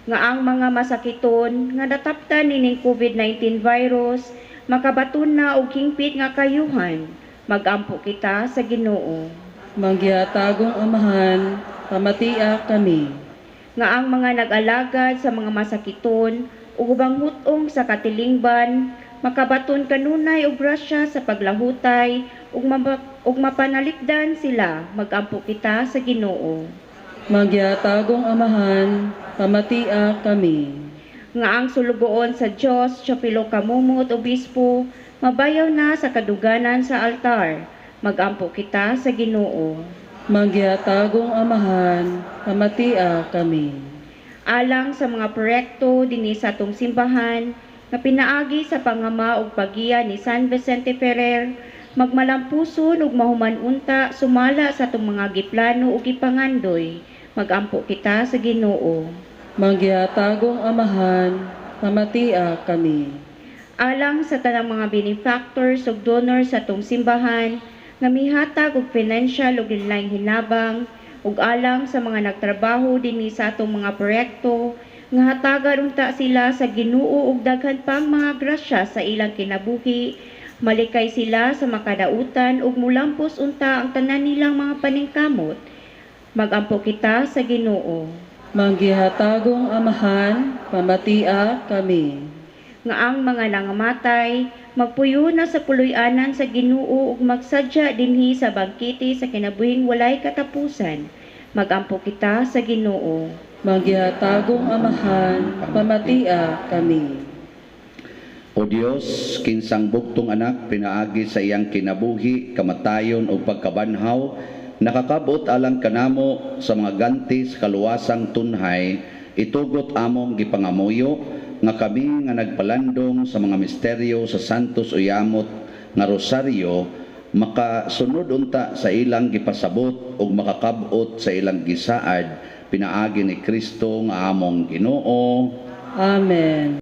Speaker 4: Nga ang mga masakiton nga nataptan nining COVID-19 virus makabaton na og hingpit nga kayuhan. Magampo kita sa Ginoo.
Speaker 5: Manggihatagong Amahan, pamatia kami.
Speaker 4: Nga ang mga nag-alagad sa mga masakiton ug ubang hut-ong sa katilingban makabaton kanunay og grasya sa paglahutay ug mapanalipdan sila. Magampo kita sa Ginoo.
Speaker 5: Manggihatagong Amahan, pamatia kami.
Speaker 4: Nga ang sulugoon sa Dios Teofilo Camomot Obispo mabayaw na sa kaduganan sa altar. Magampo kita sa Ginoo.
Speaker 5: Manggihatagong Amahan, pamatia kami.
Speaker 4: Alang sa mga proyekto dinhi sa atong simbahan nga pinaagi sa pangama ug paggiya ni San Vicente Ferrer, magmalampuson ug mahuman unta sumala sa atong mga giplano ug gipangandoy. Magampo kita sa Ginoo.
Speaker 5: Manggihatagong Amahan, pamatia kami.
Speaker 4: Alang sa tanang mga benefactors ug donors sa atong simbahan nga mihatag og financial ug lain hinabang, ug alang sa mga nagtrabaho dinhi sa atong mga proyekto nga hatagan unta sila sa Ginoo og daghan pang mga grasya sa ilang kinabuhi, malikay sila sa makadautan ug mulampos unta ang tanan nilang mga paningkamot. Magampo kita sa Ginoo.
Speaker 5: Manggihatagong Amahan, pamatia kami.
Speaker 4: Nga ang mga nangamatay magpuyo na sa puloy-anan sa Ginoo ug magsadya dinhi sa bangkete sa kinabuhing walay katapusan. Magampo kita sa Ginoo.
Speaker 5: Manggihatagong Amahan, pamatia kami.
Speaker 3: O Dios, kinsang bugtong anak pinaagi sa iyang kinabuhi, kamatayon ug pagkabanhaw, nakakabot alang kanamo sa mga ganti sa kaluwasang tunhay, itugot among gipangamuyo nga kami nga nagpalandong sa mga misteryo sa Santos Uyamot nga Rosaryo, makasunod unta sa ilang gipasabot ug makakabot sa ilang gisaad, pinaagi ni Kristo nga among Ginoo.
Speaker 5: Amen.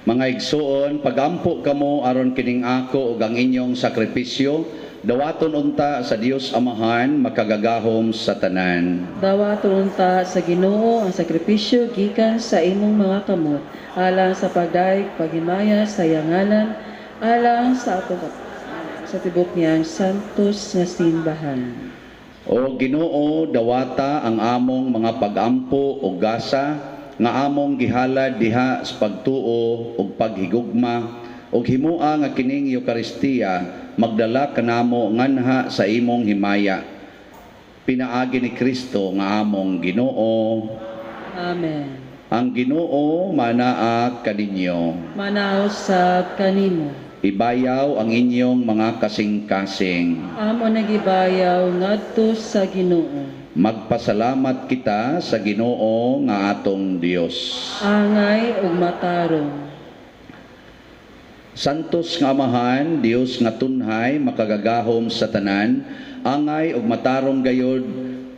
Speaker 3: Mga igsuon, pagampo kamo aron kining ako ug ang inyong sakripisyo, dawaton unta sa Dios Amahan, makagagahom sa tanan.
Speaker 5: Dawaton unta sa Ginoo ang sakripisyo gikan sa imong mga kamot, alang sa pagdaig paghimaya sa iyang ngalan, alang sa atong sa tibok niyang santos nga simbahan.
Speaker 3: O Ginoo, dawata ang among mga pagampo ug gasa nga among gihalad diha sa pagtuo ug paghigugma, ug himoa nga kining Eukaristiya magdala kanamo nganha sa imong himaya. Pinaagi ni Kristo nga among Ginoo.
Speaker 5: Amen.
Speaker 3: Ang Ginoo manaa kaninyo.
Speaker 5: Manaw sa kanimo.
Speaker 3: Ibayaw ang inyong mga kasing-kasing.
Speaker 5: Amo nagibayaw ngadto sa Ginoo.
Speaker 3: Magpasalamat kita sa Ginoo nga atong Dios.
Speaker 5: Angay ug matarong.
Speaker 3: Santos nga Amahan, Dios nga tunhay, makagagahom sa tanan, angay ug matarong gayod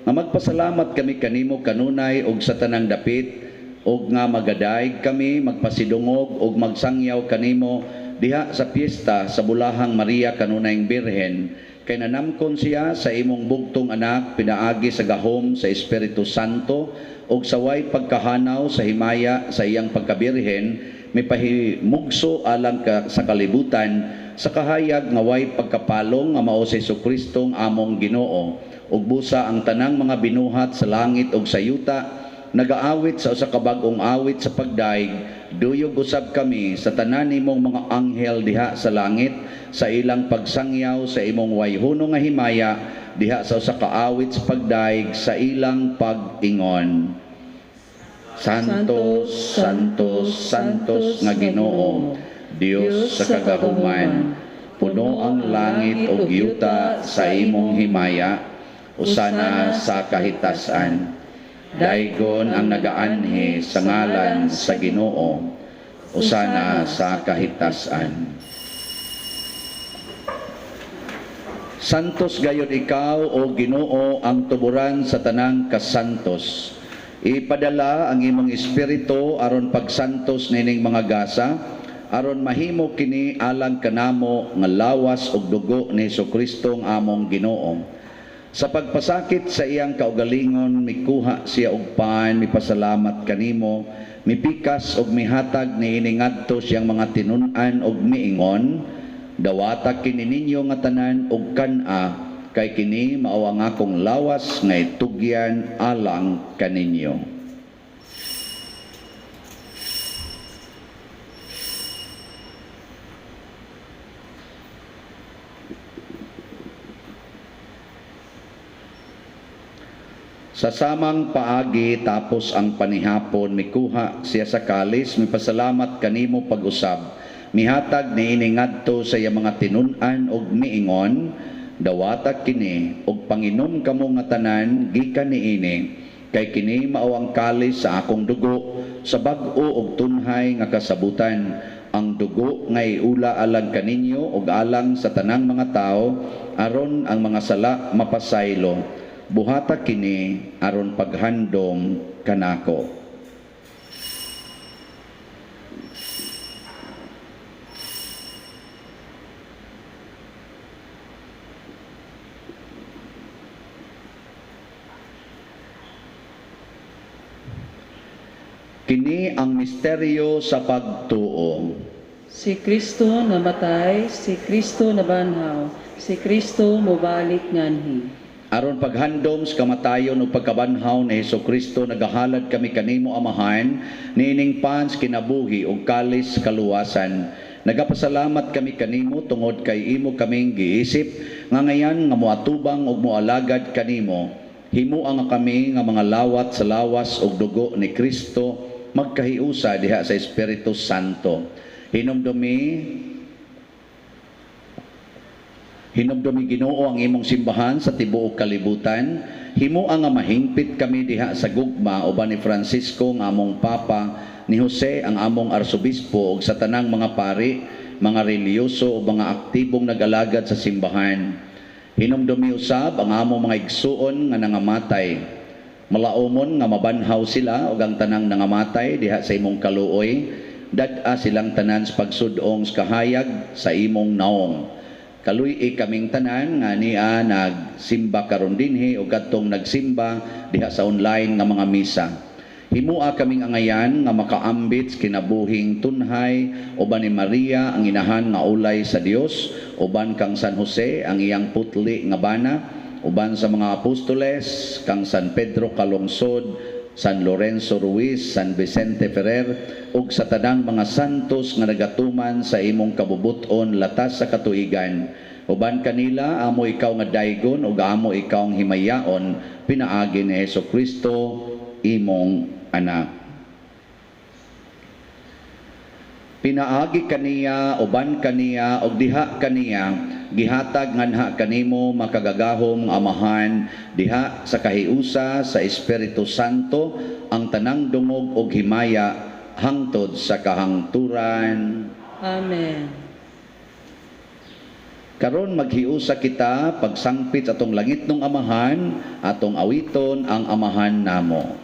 Speaker 3: nga magpasalamat kami kanimo kanunay ug sa tanang dapit, ug nga magadayeg kami, magpasidungog ug magsangyaw kanimo diha sa piyesta sa Bulahang Maria kanunayng Birhen, kay nanamkon siya sa imong bugtong anak pinaagi sa gahom sa Espiritu Santo ug sa way pagkahanaw sa himaya sa iyang pagkabirhen, mipahimugso alang ka sa kalibutan sa kahayag nga way pagkapalong nga mao si Hesukristo ang among Ginoo. Ug busa ang tanang mga binuhat sa langit ug sa yuta nagaawit sa usa ka bag-ong awit sa pagdaig, duyog usab kami sa tanan nimong mga anghel diha sa langit sa ilang pagsangyaw sa imong wayhuno nga himaya diha sa usa ka awit sa pagdaig sa ilang pag-ingon. Santo, Santo, Santos nga Ginoo, Dios sa kagahuman, puno ang langit ug yuta sa imong himaya, usana sa kahitasan. Daygon ang nagaanhi sa ngalan sa Ginoo, usana sa kahitasan. Santos gayod ikaw, o Ginoo, ang tuburan sa tanang kasantos. Ipadala ang imong espiritu aron pagsantos nining mga gasa, aron mahimo kini alang kanamo nga lawas ug dugo ni Hesukristo ang among Ginoo. Sa pagpasakit sa iyang kaugalingon, mikuha siya og pan, mipasalamat kanimo, mipikas og mihatag niini ngadto siyang mga tinun-an og miingon, dawata kini ninyo nga tanan og kan-a, kay kini mao ang akong lawas nga itugyan alang kaninyo. Sa samang paagi tapos ang panihapon, mikuha siya sa kalis, mipasalamat kanimo pag-usab, mihatag niini ngadto sa iyang mga tinun-an og miingon, dawata kini og panginom kamo nga tanan gikan niini, kay kini mao ang kalis sa akong dugo sa bag-o og tunhay nga kasabutan, ang dugo nga iula alang kaninyo og alang sa tanang mga tawo aron ang mga sala mapasaylo. Buhata kini aron paghandom kanako. Kini ang misteryo sa pagtuo.
Speaker 5: Si Kristo namatay, si Kristo nabanhaw, si Kristo mobalik nganhi.
Speaker 3: Aron paghandom sa kamatayon ug pagkabanhaw ni Hesukristo, nagahalad kami kanimo Amahan, niining pans kinabuhi ug kalis kaluwasan. Nagapasalamat kami kanimo tungod kay imo kaming giisip nga ngayan nga moatubang ug moalagad kanimo. Himua nga kami nga mga lawat sa lawas ug dugo ni Kristo magkahiusa diha sa Espiritu Santo. Hinumdumi Ginoo ang imong simbahan sa tibuok kalibutan. Himua nga mahingpit kami diha sa gugma uban ni Francisco nga among Papa, ni Jose ang among Arsobispo ug sa tanang mga pari, mga relihiyoso ug mga aktibong nag-alagad sa simbahan. Hinumdumi usab ang among mga igsuon nga nangamatay. Malaumon nga mabanhaw sila ug ang tanang nangamatay diha sa imong kaluoy. Dad-a silang tanan sa pagsud-ong sa kahayag sa imong naong. Kaluy-i kaming tanan nga niya nagsimba karon dinhi o kadtong nagsimba diha sa online nga mga misa. Himua kaming angayan nga makaambit sa kinabuhing tunhay uban ni Maria ang inahan nga ulay sa Dios, uban kang San Jose ang iyang putli nga bana, uban sa mga apostoles kang San Pedro Calungsod, San Lorenzo Ruiz, San Vicente Ferrer, ug sa tanang mga santos nga nagatuman sa imong kabubuton latas sa katuigan. Uban kanila amo ikaw nga daygon ug amo ikaw ang himayaon pinaagi ni Hesukristo imong anak. Pinaagi kaniya, uban kaniya, ug diha kaniya, gihatag nganha kanimo makagagahom Amahan diha sa kahiusa sa Espiritu Santo ang tanang dungog ug himaya hangtod sa kahangturan.
Speaker 5: Amen.
Speaker 3: Karon maghiusa kita pagsangpit sa atong langitnong Amahan, atong awiton ang Amahan namo.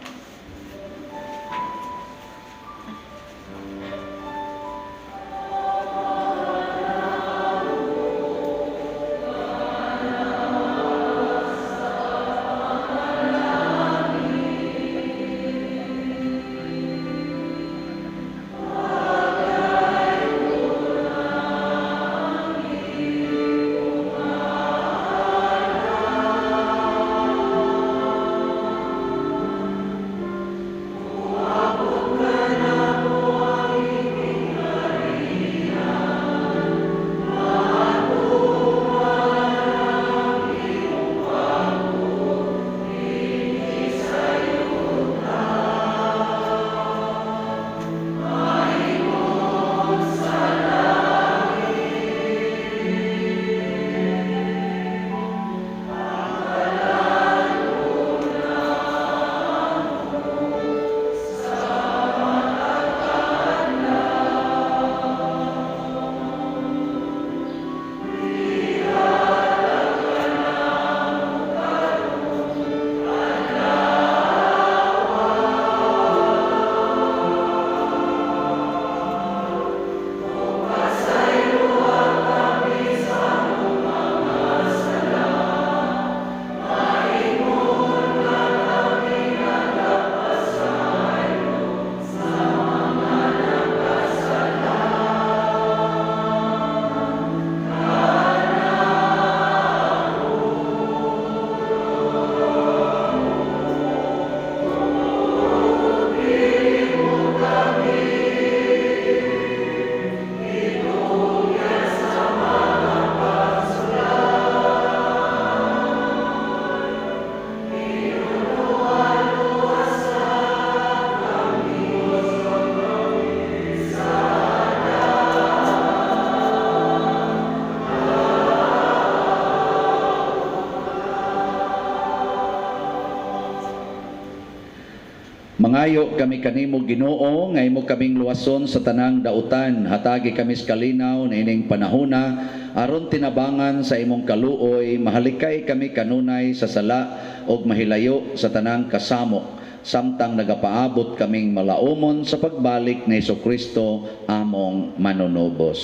Speaker 3: Mangayo kami kanimo Ginoo nga imo kaming luwason sa tanang dautan, hatagi kami sa kalinaw niining panahona aron tinabangan sa imong kaluoy, mahalikay kami kanunay sa sala ug mahilayo sa tanang kasamok samtang nagapaabot kaming malaumon sa pagbalik ni Hesukristo among manunubos.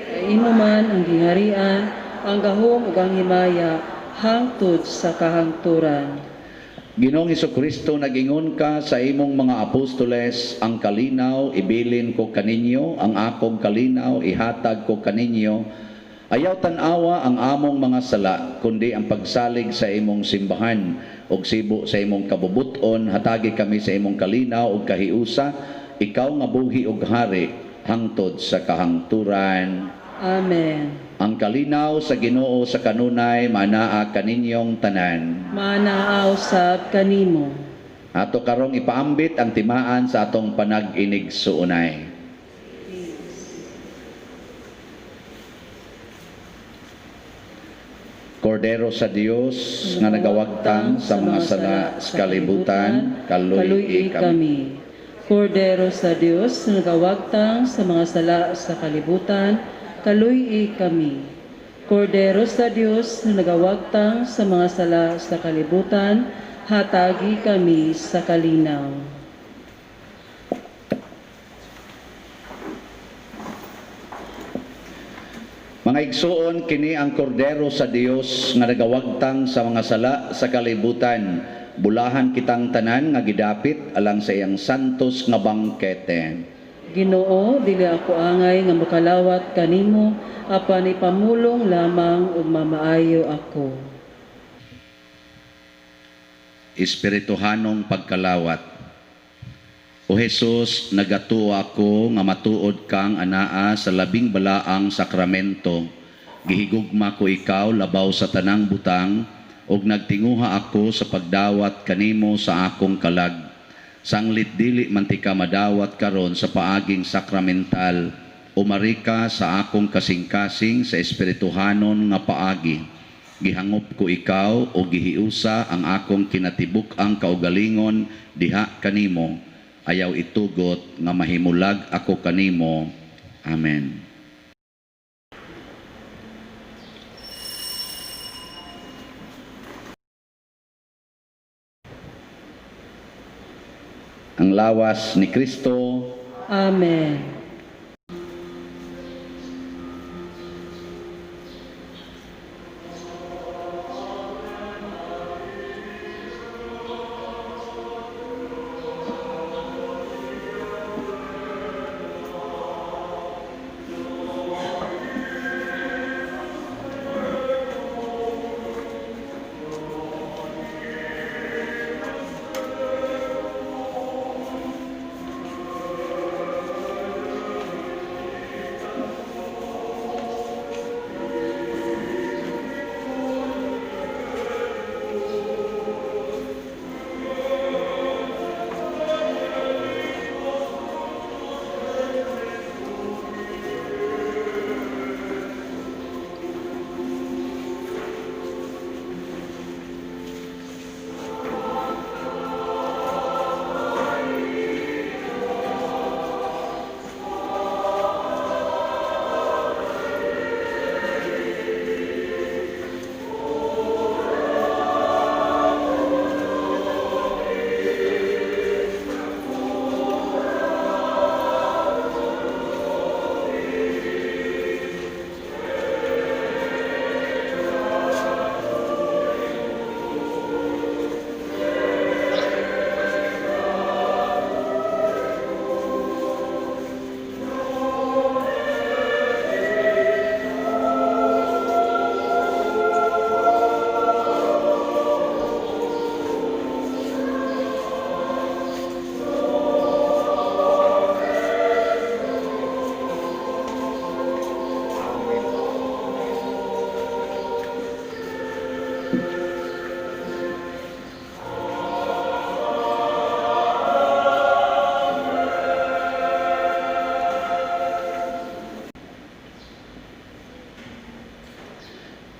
Speaker 5: Kay imo man ang gingharian, ang gahom ug ang himaya hangtod sa kahangturan.
Speaker 3: Ginoong Hesukristo, nag-ingon ka sa imong mga apostoles, ang kalinaw ibilin ko kaninyo, ang akong kalinaw ihatag ko kaninyo. Ayaw tan-awa ang among mga sala, kundi ang pagsalig sa imong simbahan ug sibo sa imong kabubuton, hatagi kami sa imong kalinaw ug kahiusa, ikaw nga buhi ug hari hangtod sa kahangturan.
Speaker 5: Amen.
Speaker 3: Ang kalinaw sa Ginoo sa kanunay manaa kaninyong tanan.
Speaker 5: Manaa usab kanimo.
Speaker 3: Ato karong ipaambit ang timaan sa atong panag-inig suunay. Kordero sa Dios nga nagawagtang sa mga sala sa kalibutan, kaluy-i kami.
Speaker 5: Kordero sa Dios nga nagawagtang sa mga sala sa kalibutan, kaluy-i kami. Kordero sa Dios nga nagawagtang sa mga sala sa kalibutan, hatagi kami sa kalinaw.
Speaker 3: Mga igsuon, kini ang kordero sa Dios nga nagawagtang sa mga sala sa kalibutan. Bulahan kitang tanan nga gidapit alang sa iyang santos nga bangkete.
Speaker 5: Ginoo, dili ako angay nga makalawat kanimo, apan ipamulong lamang ug mamaayo ako.
Speaker 3: Espirituhanong pagkalawat. O Jesus, nagatuo ako nga matuod kang anaa sa labing balaang sakramento. Gihigugma ko ikaw labaw sa tanang butang, ug nagtinguha ako sa pagdawat kanimo sa akong kalag. Sanglit dili man tika madawat karon sa paaging sakramental, umari ka sa akong kasing-kasing sa espirituhanon nga paagi. Gihangop ko ikaw o gihiusa ang akong kinatibuk-ang kaugalingon diha kanimo. Ayaw itugot nga mahimulag ako kanimo. Amen. Ang lawas ni Kristo.
Speaker 5: Amen.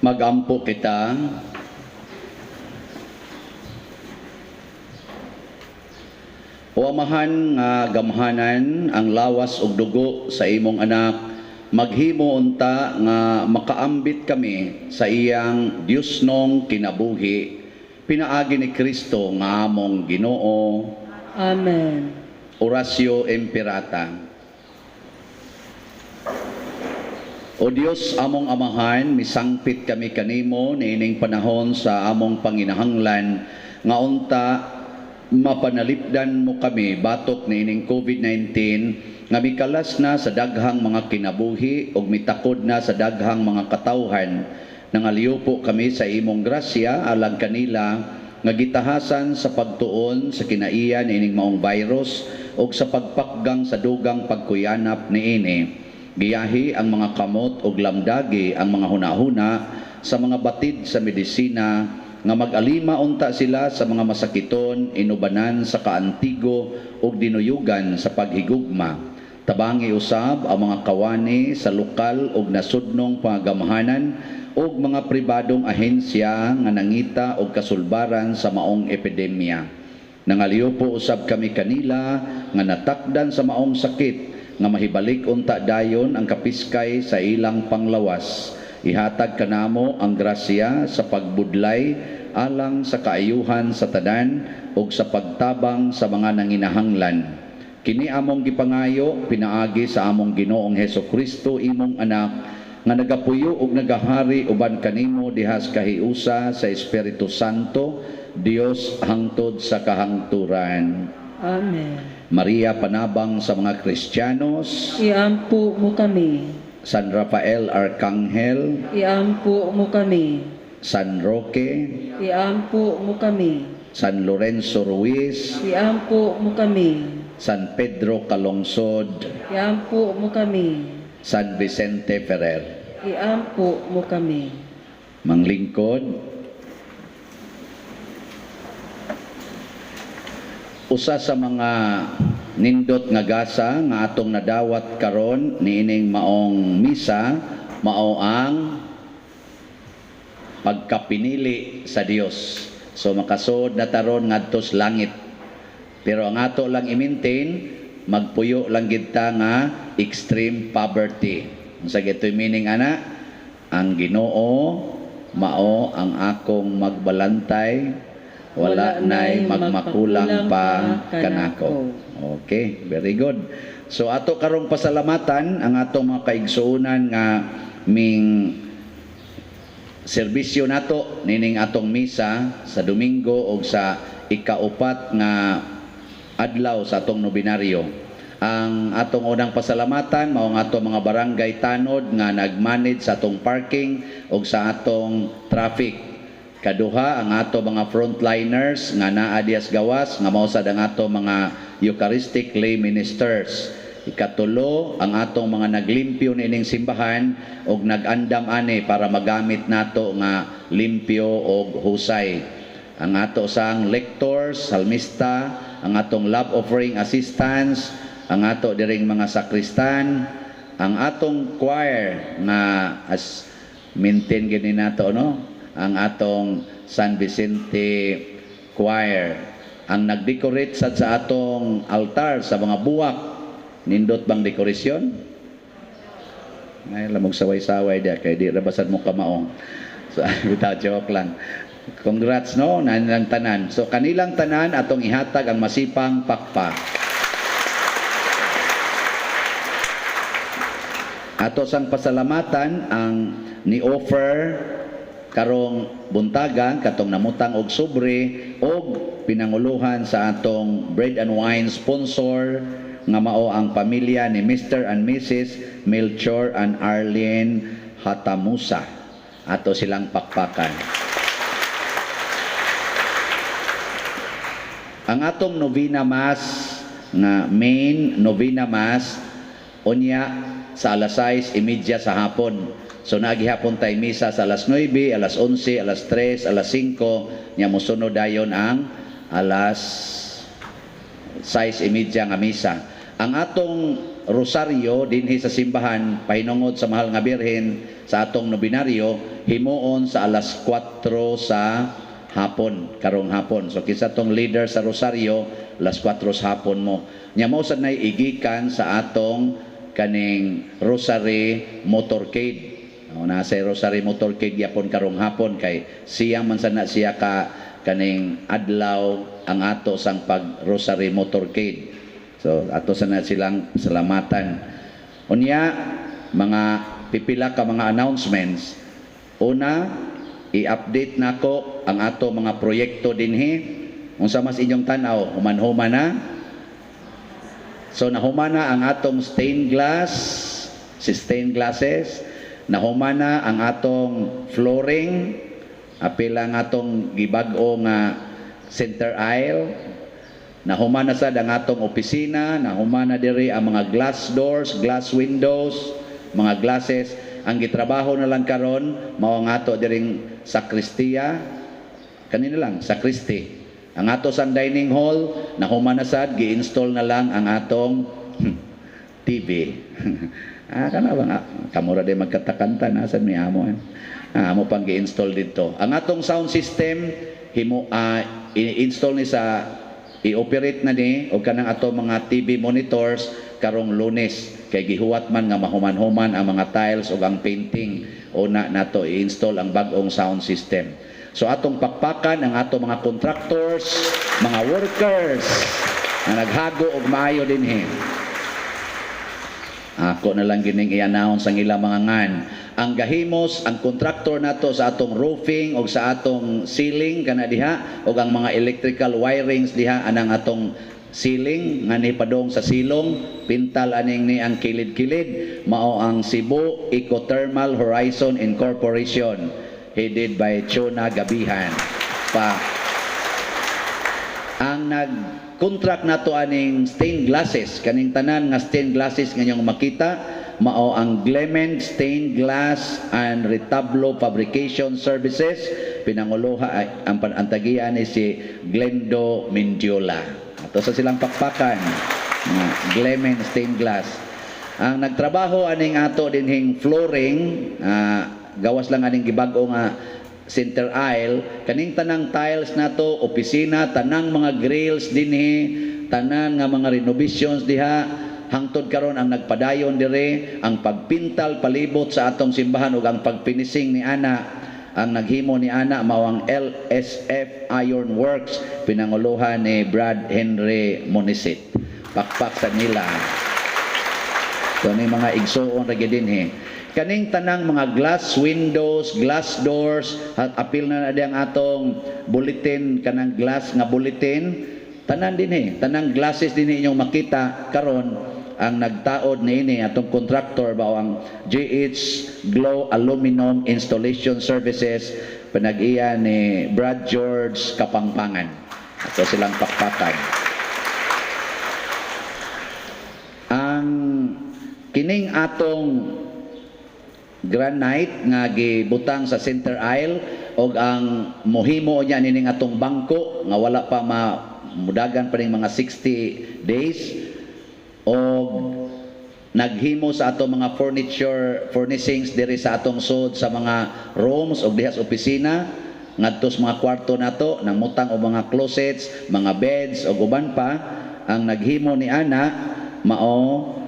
Speaker 3: Magampo kita. O Amahan nga gamhanan ang lawas ug dugo sa imong anak, maghimo unta nga makaambit kami sa iyang Diosnong kinabuhi, pinaagi ni Kristo nga among Ginoo.
Speaker 5: Amen.
Speaker 3: Oratio Imperata. O Dios, among Amahan, misangpit kami kanimo niining panahon sa among panginahanglan nga unta mapanalipdan mo kami batok niining COVID-19 nga mikalas na sa daghang mga kinabuhi ug mitakod na sa daghang mga katawhan. Nangaliupo kami sa imong grasya alang kanila nga gitahasan sa pagtuon sa kinaiya niining maong virus ug sa pagpakgang sa dugang pagkuyanap niini. Giyahi ang mga kamot ug lamdagi ang mga hunahuna sa mga batid sa medisina nga mag-alima unta sila sa mga masakiton, inubanan sa kaantigo ug dinuyugan sa paghigugma. Tabangi usab ang mga kawani sa lokal ug nasudnong panggamhanan ug mga pribadong ahensya nga nangita og kasulbaran sa maong epidemya. Nangaliupo usab kami kanila nga natakdan sa maong sakit nga mahibalik unta dayon ang kapiskay sa ilang panglawas. Ihatag kanamo ang grasya sa pagbudlay alang sa kaayuhan sa tanan ug sa pagtabang sa mga nanginahanglan. Kini among gipangayo pinaagi sa among Ginoong Hesukristo, imong anak, nga nagapuyo ug nagahari uban kanimo diha sa kahiusa sa Espiritu Santo, Dios hangtod sa kahangturan.
Speaker 5: Amen.
Speaker 3: Maria, panabang sa mga Kristiyanos,
Speaker 5: Iampo mo kami.
Speaker 3: San Rafael Arcangel,
Speaker 5: Iampo mo kami.
Speaker 3: San Roque,
Speaker 5: Iampo mo kami.
Speaker 3: San Lorenzo Ruiz,
Speaker 5: Iampo mo kami.
Speaker 3: San Pedro Calungsod,
Speaker 5: Iampo mo kami.
Speaker 3: San Vicente Ferrer.
Speaker 5: Iampo mo kami.
Speaker 3: Manglingkod, usa sa mga nindot nga gasa nga atong nadawat karon niining maong misa mao ang pagkapinili sa Dios. So makasod na taron ngadto sa langit. Pero ang ato lang i-maintain, magpuyo lang gid ta nga extreme poverty. Unsa gitoy meaning ana? Ang Ginoo mao ang akong magbalantay, Wala na'y magmakulang pa kanako. Okay, very good. So ato karong pasalamatan ang atong mga kaigsuonan nga ming serbisyo nato nining atong misa sa Domingo og sa ikaupat nga adlaw sa atong nobinaryo. Ang atong unang pasalamatan mao ang atong mga barangay tanod nga nag-manage sa atong parking ug sa atong traffic. Kaduha, ang ato mga frontliners nga naa diyas gawas nga mao sad ang ato mga Eucharistic lay ministers. Ikatulo, ang atong mga naglimpyo niining simbahan og nag-andam ani para magamit nato nga limpyo og husay. Ang ato sang lectors, salmista, ang atong love offering assistants, ang ato diring mga sakristan, ang atong choir nga as maintain gini nato, no, ang atong San Vicente Choir, ang nagdecorate sad sa atong altar sa mga buwak. Nindot bang dekorasyon? Ay, lamog saway-saway dia kay di ra basad mo kamao. So bitaw, joke lang. Congrats, no, nanilang tanan. So kanilang tanan atong ihatag ang masipang pakpak. Ato sang pasalamatan ang ni-offer karong buntagan katong namutang og sobre og pinanguluhan sa atong bread and wine sponsor nga mao ang pamilya ni Mr. and Mrs. Melchor and Arlene Hatamusa. Ato silang pakpakan. Ang atong novena mass nga main novena mass unya sa alas 6:30 sa hapon. So nagihapon tay misa sa alas 9, alas 11, alas 3, alas 5, nya mosunod dayon ang alas 6:30 nga misa. Ang atong rosaryo dinhi sa simbahan pahinungod sa Mahal nga Birhen sa atong nobinaryo himuon sa alas 4 sa hapon, karong hapon. So kinsa tong leader sa rosaryo, alas 4 sa hapon mo. Nya mao sad nay igikan sa atong kaning rosary motorcade. O, nasa rosary motorcade gyapon karong hapon kay siyang man sad na siya ka kaning adlaw ang ato sang pag rosary motorcade. So ato sa na silang salamatan. Unya mga pipila ka mga announcements. Una, i-update nako ang ato mga proyekto dinhi. Unsa mas inyong tan-aw, human-human na. So nahuman na ang atong stained glass, si stained glasses, nahuman na ang atong flooring, apil ang atong gibag-o nga center aisle, nahuman na sad ang atong opisina, nahuman na diri ang mga glass doors, glass windows, mga glasses. Ang gitrabaho na lang karon mao ang ato diring sakristiya, kanina lang sakristi. Ang ato sang dining hall nahuman na sad, gi-install na lang ang atong TV. Kana ba nga kamura di magkatakanta na sad mi amo. Amo pang gi-install didto. Ang atong sound system himo i-install ni sa i-operate na ni og kanang ato mga TV monitors karong Lunes kay gihuwat man nga mahuman-human ang mga tiles ug ang painting o na nato i-install ang bag-ong sound system. So atong pakpakan ang ato mga contractors, mga workers na naghago og maayo dinhi. Ako na lang gining i-announce ang ilang mga ngan. Ang gahimos, ang contractor nato sa atong roofing o sa atong ceiling kana diha o ang mga electrical wirings diha anang atong ceiling nga ni padong sa silong pintal aning ni ang kilid-kilid mao ang Cebu Ecothermal Horizon Incorporation headed by Chona Gabihan. Pa ang nag-contract nato aning stained glasses, kaning tanan nga stained glasses nga inyong makita mao ang Glement Stained Glass and Retablo Fabrication Services, pinanguluha ang tagian ni si Glendo Mendiola. Ato sa silang pakpakan, Glement Stained Glass. Ang nagtrabaho aning ato dinhing flooring, gawas lang aning gibag-o nga center aisle, kaning tanang tiles nato, opisina, tanang mga grills dinhi, tanan nga mga renovations diha, hangtod karon ang nagpadayon dire, ang pagpintal palibot sa atong simbahan ug ang pagpinising ni ana Ang naghimo ni ana mao ang LSF Iron Works, pinanguluhan ni Brad Henry Monisit. Pakpak sa nila. So ni mga igsuon ra gyud dinhi. Kaning tanang mga glass windows, glass doors, at apil na na ang atong bulletin, kanang glass nga bulletin, tanan dinhi, tanang glasses dinhi inyong makita karon, ang nagtaod niini atong contractor ba ang GH Glow Aluminum Installation Services, panag-iya ni Brad George Kapangpangan. Ato silang pakpakan. Ang kining atong granite nga gibutang sa center aisle og ang mohimo niya nining atong bangko nga wala pa mudagan pa ning mga 60 days, og naghimo sa atong mga furniture furnishings diri sa atong sod sa mga rooms og diha sa opisina ngadto sa mga kwarto nato, nangutang og mga closets, mga beds og uban pa, ang naghimo ni ana mao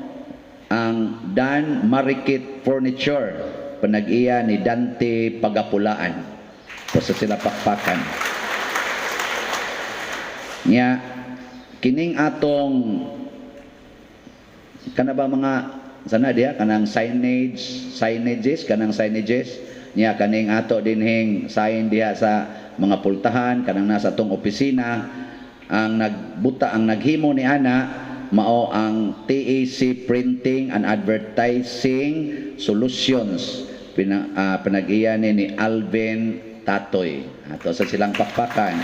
Speaker 3: ang Dan Marikit Furniture, panag-iya ni Dante Pagapulaan. Basta sila pakpakan. Nya kining atong kana ba mga sana diha kanang signages, kanang signages niya, kaning ato dinhing sign diha sa mga pultahan, kanang nasa atong opisina, ang nagbuta, ang naghimo ni ana mao ang TAC Printing and Advertising Solutions, panag-iya ni Alvin Tatoy. Ato sa silang pakpakan.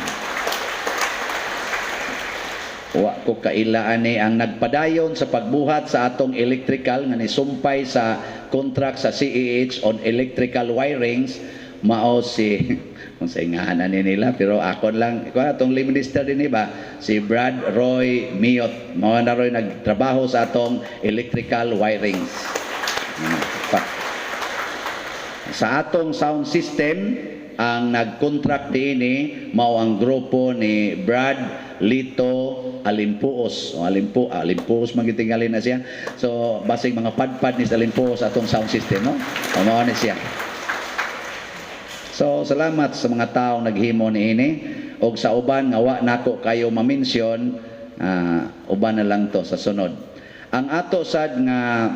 Speaker 3: Wa ko kailaan ni ang nagpadayon sa pagbuhat sa atong electrical nga nisumpay sa contract sa CEH on electrical wirings mao si, kung sa ingahan ni nila, pero ako lang ko atong lay minister din ba, si Brad Roy Miot, mao na roy nagtrabaho sa atong electrical wirings. Pa. Sa atong sound system, ang nag-contract niini mao ang grupo ni Brad Lito Alimpuos. O Alimpuos magitingali na siya. So basig mga padpad ni sa Alimpuos atong sound system, no? O mao ni siya. So salamat sa mga taong naghimo niini og sa uban nga wa nako kayo ma-mention, uban na lang to sa sunod. Ang ato sad nga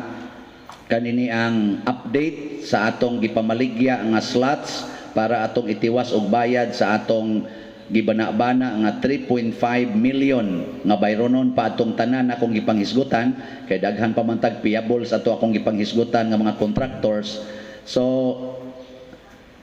Speaker 3: kanini ang update sa atong gipamaligya nga slots para atong itiwas og bayad sa atong gibana-bana nga 3.5 million nga bayronon pa atong tanan akong gipanghisgutan, kay daghan pa man tag payable sa ato akong gipanghisgutan nga mga contractors. So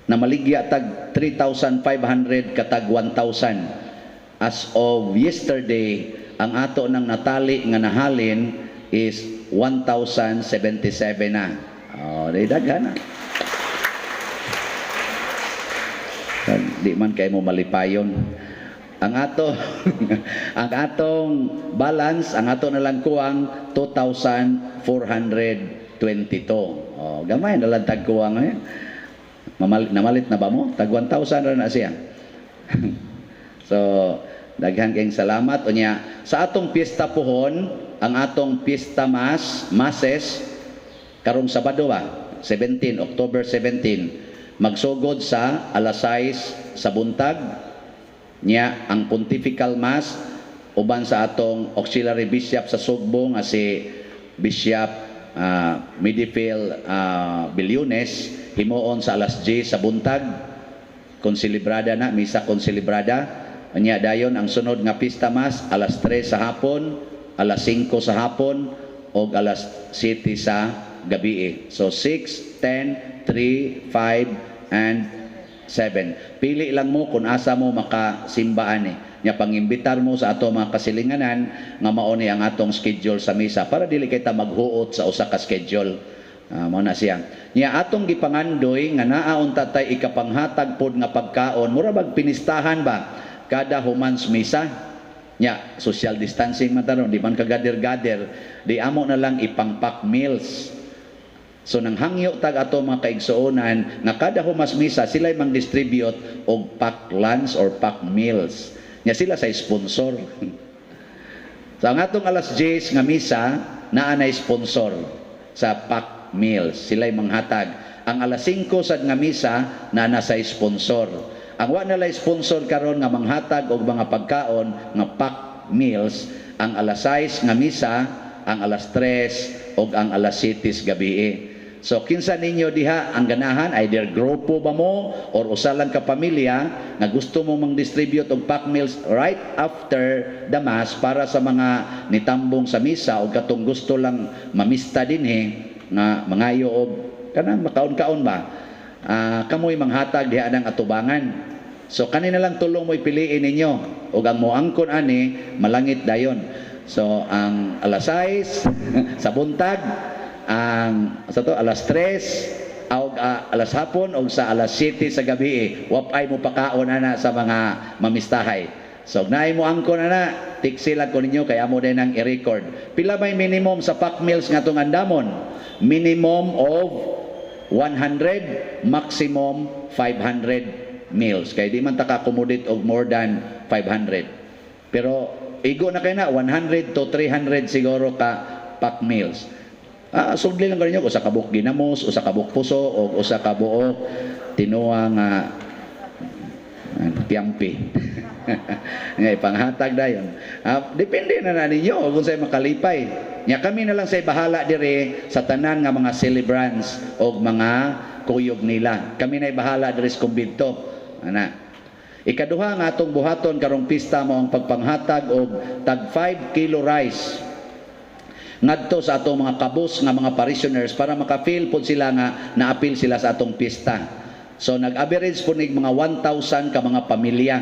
Speaker 3: namaligya tag 3,500 katag 1,000. As of yesterday, ang ato nang natali nga nahalin is 1,077 na. Oh, di daghan na. Di man kay mo malipayon. Ang ato ang atong balance, ang ato na lang kuwang 2,422. Oh, gamay na lang tag kuwang eh. Namalit na ba mo? Tag 1,000 ra na siya. So, daghan kayong salamat. Unya, sa atong piyesta pohon, ang atong piyesta masses, karong Sabado ba? 17, October 17, magsugod sa alas 6 sa buntag. Nya, ang Pontifical Mass, uban sa atong auxiliary bishop sa Sugbo nga si Bishop Medifil Billones, himuon sa alas 10 sa buntag, konselebrada na, misa konselebrada. Anya dayon ang sunod nga pista mass alas 3 sa hapon, alas 5 sa hapon og alas 7 sa gabi. So 6, 10, 3, 5 and 7. Pili lang mo kung asa mo makasimbaan eh. Nya pangimbitar mo sa ato mga kasilinganan nga mao ni ang atong schedule sa misa para dili kita maghuot sa usa ka schedule. Mao na siya. Nya atong gipangandoy nga naa unta tay ikapanghatag pod nga pagkaon, mura bag pinistahan ba kada humans misa. Nya social distancing man taron, di man kagader-gader, di amo na lang ipangpack meals. So nang hangyo tag ato mga kaigsuonan nga kada humas misa sila'y mang-distribute og pack lunch or pack meals. Nya sila sa sponsor. So ang atong alas 10 nga misa naa nay sponsor sa pack meals, sila'y manghatag. Ang alas 5 sad nga misa na nasa sponsor. Ang wa na lay sponsor karon nga manghatag og mga pagkaon nga pack meals, ang alas 6 nga misa, ang alas 3 og ang alas 7 gabi. So kinsa ninyo diha ang ganahan, either grupo ba mo or usa lang ka pamilya nga gusto mo mang-distribute og pack meals right after the mass para sa mga nitambong sa misa o katong gusto lang mamista dinhi nga mangayo og kanang makaon-kaon ba, kamoy manghatag diha nang atubangan. So kanina lang tulong mo'y piliin ninyo og ang moangkon ani malangit dayon. So ang alas 6 sa buntag, ang sa to alas 3 og alas hapon og sa alas 7 sa gabi, wapay mo pakaon ana sa mga mamistahay. So naay mo angkon ana, tiksi lang ko ninyo kay amo din ang i-record. Pila may minimum sa pack meals nga tong andamon? Minimum of 100, maximum 500 meals. Kay di man ta ka-accommodate og more than 500. Pero igo na kay na 100 to 300 siguro ka pack meals. Sugli lang kaninyo usa ka buok ginamos, usa ka buok puso o usa ka buok tinuwa nga piyampi. Nga ipanghatag dayon. Depende na na ninyo kung say makalipay. Nya kami na lang say bahala dire sa tanan nga mga celebrants og mga kuyog nila. Kami na bahala diri sa kumbinto. Ana. Ikaduha nga atong buhaton karong pista mo ang pagpanghatag og tag 5 kilo rice ngadto sa atong mga kabus nga mga parishioners para maka-feel pod sila nga naapil sila sa atong pista. So nag-average po nig mga 1,000 ka mga pamilya.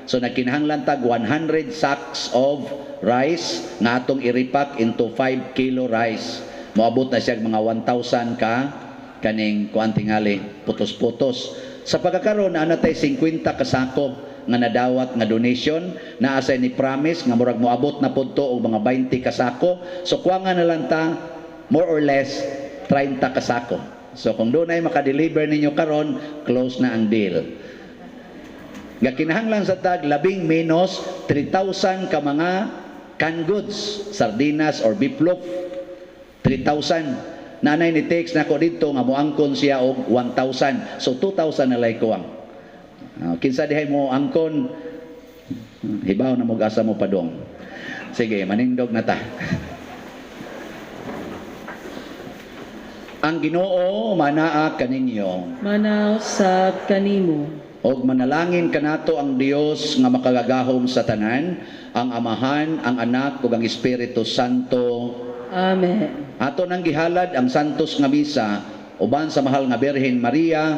Speaker 3: So nagkinahanglan tag 100 sacks of rice nga atong i-repack into 5 kilo rice. Moabot na siya mga 1,000 ka kaning kuan tingali putos-putos. Sa pagkakaroon naa natay 50 ka sako nga nadawat nga donation, naa say ni promise nga murag moabot na pud to og mga 20 ka sako. So kuha nga na lang ta more or less 30 ka sako. So kung dunay maka-deliver ninyo karon, close na ang deal. Nga kinahanglan sa tag labing menos 3,000 ka mga canned goods, sardinas or beef loaf, 3,000. Nanay ni text nako didto nga moangkon siya og 1,000. So 2,000 na lay kuwang. Kinsa dihay mo angkon, hibaw na mo asa mo padong. Sige, manindog na ta. Ang Ginoo manaa kaninyo.
Speaker 5: Manaw sab kanimo.
Speaker 3: Og manalangin kanato ang Dios nga makagagahom sa tanan, ang Amahan, ang Anak ug ang Espiritu Santo.
Speaker 5: Amen.
Speaker 3: Ato nang gihalad ang santos nga misa uban sa mahal nga Birhen Maria,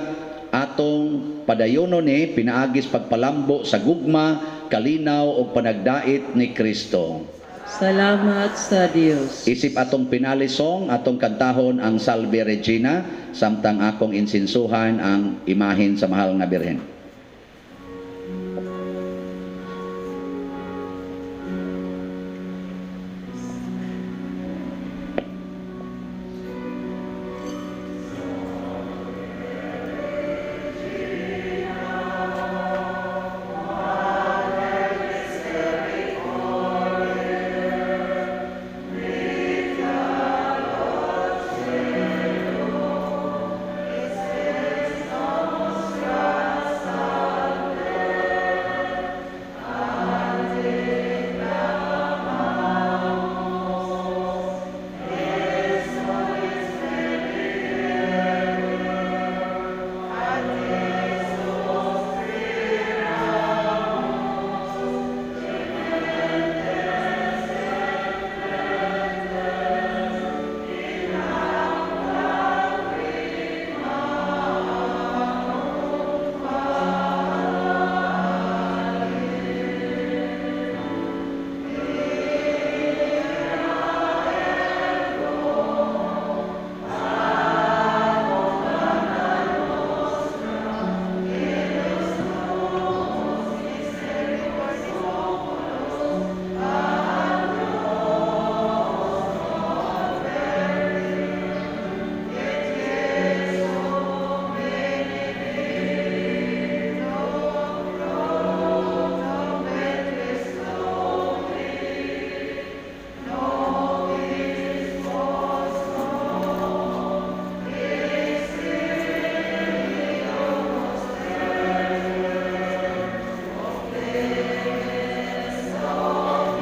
Speaker 3: atong padayonon ni pinaagis pagpalambo sa gugma, kalinaw ug panagdait ni Kristo.
Speaker 5: Salamat sa Dios.
Speaker 3: Isip atong pinalisong, atong kantahon ang Salve Regina, samtang akong insinsuhan ang imahen sa mahal nga Birhen.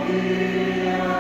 Speaker 6: Iya.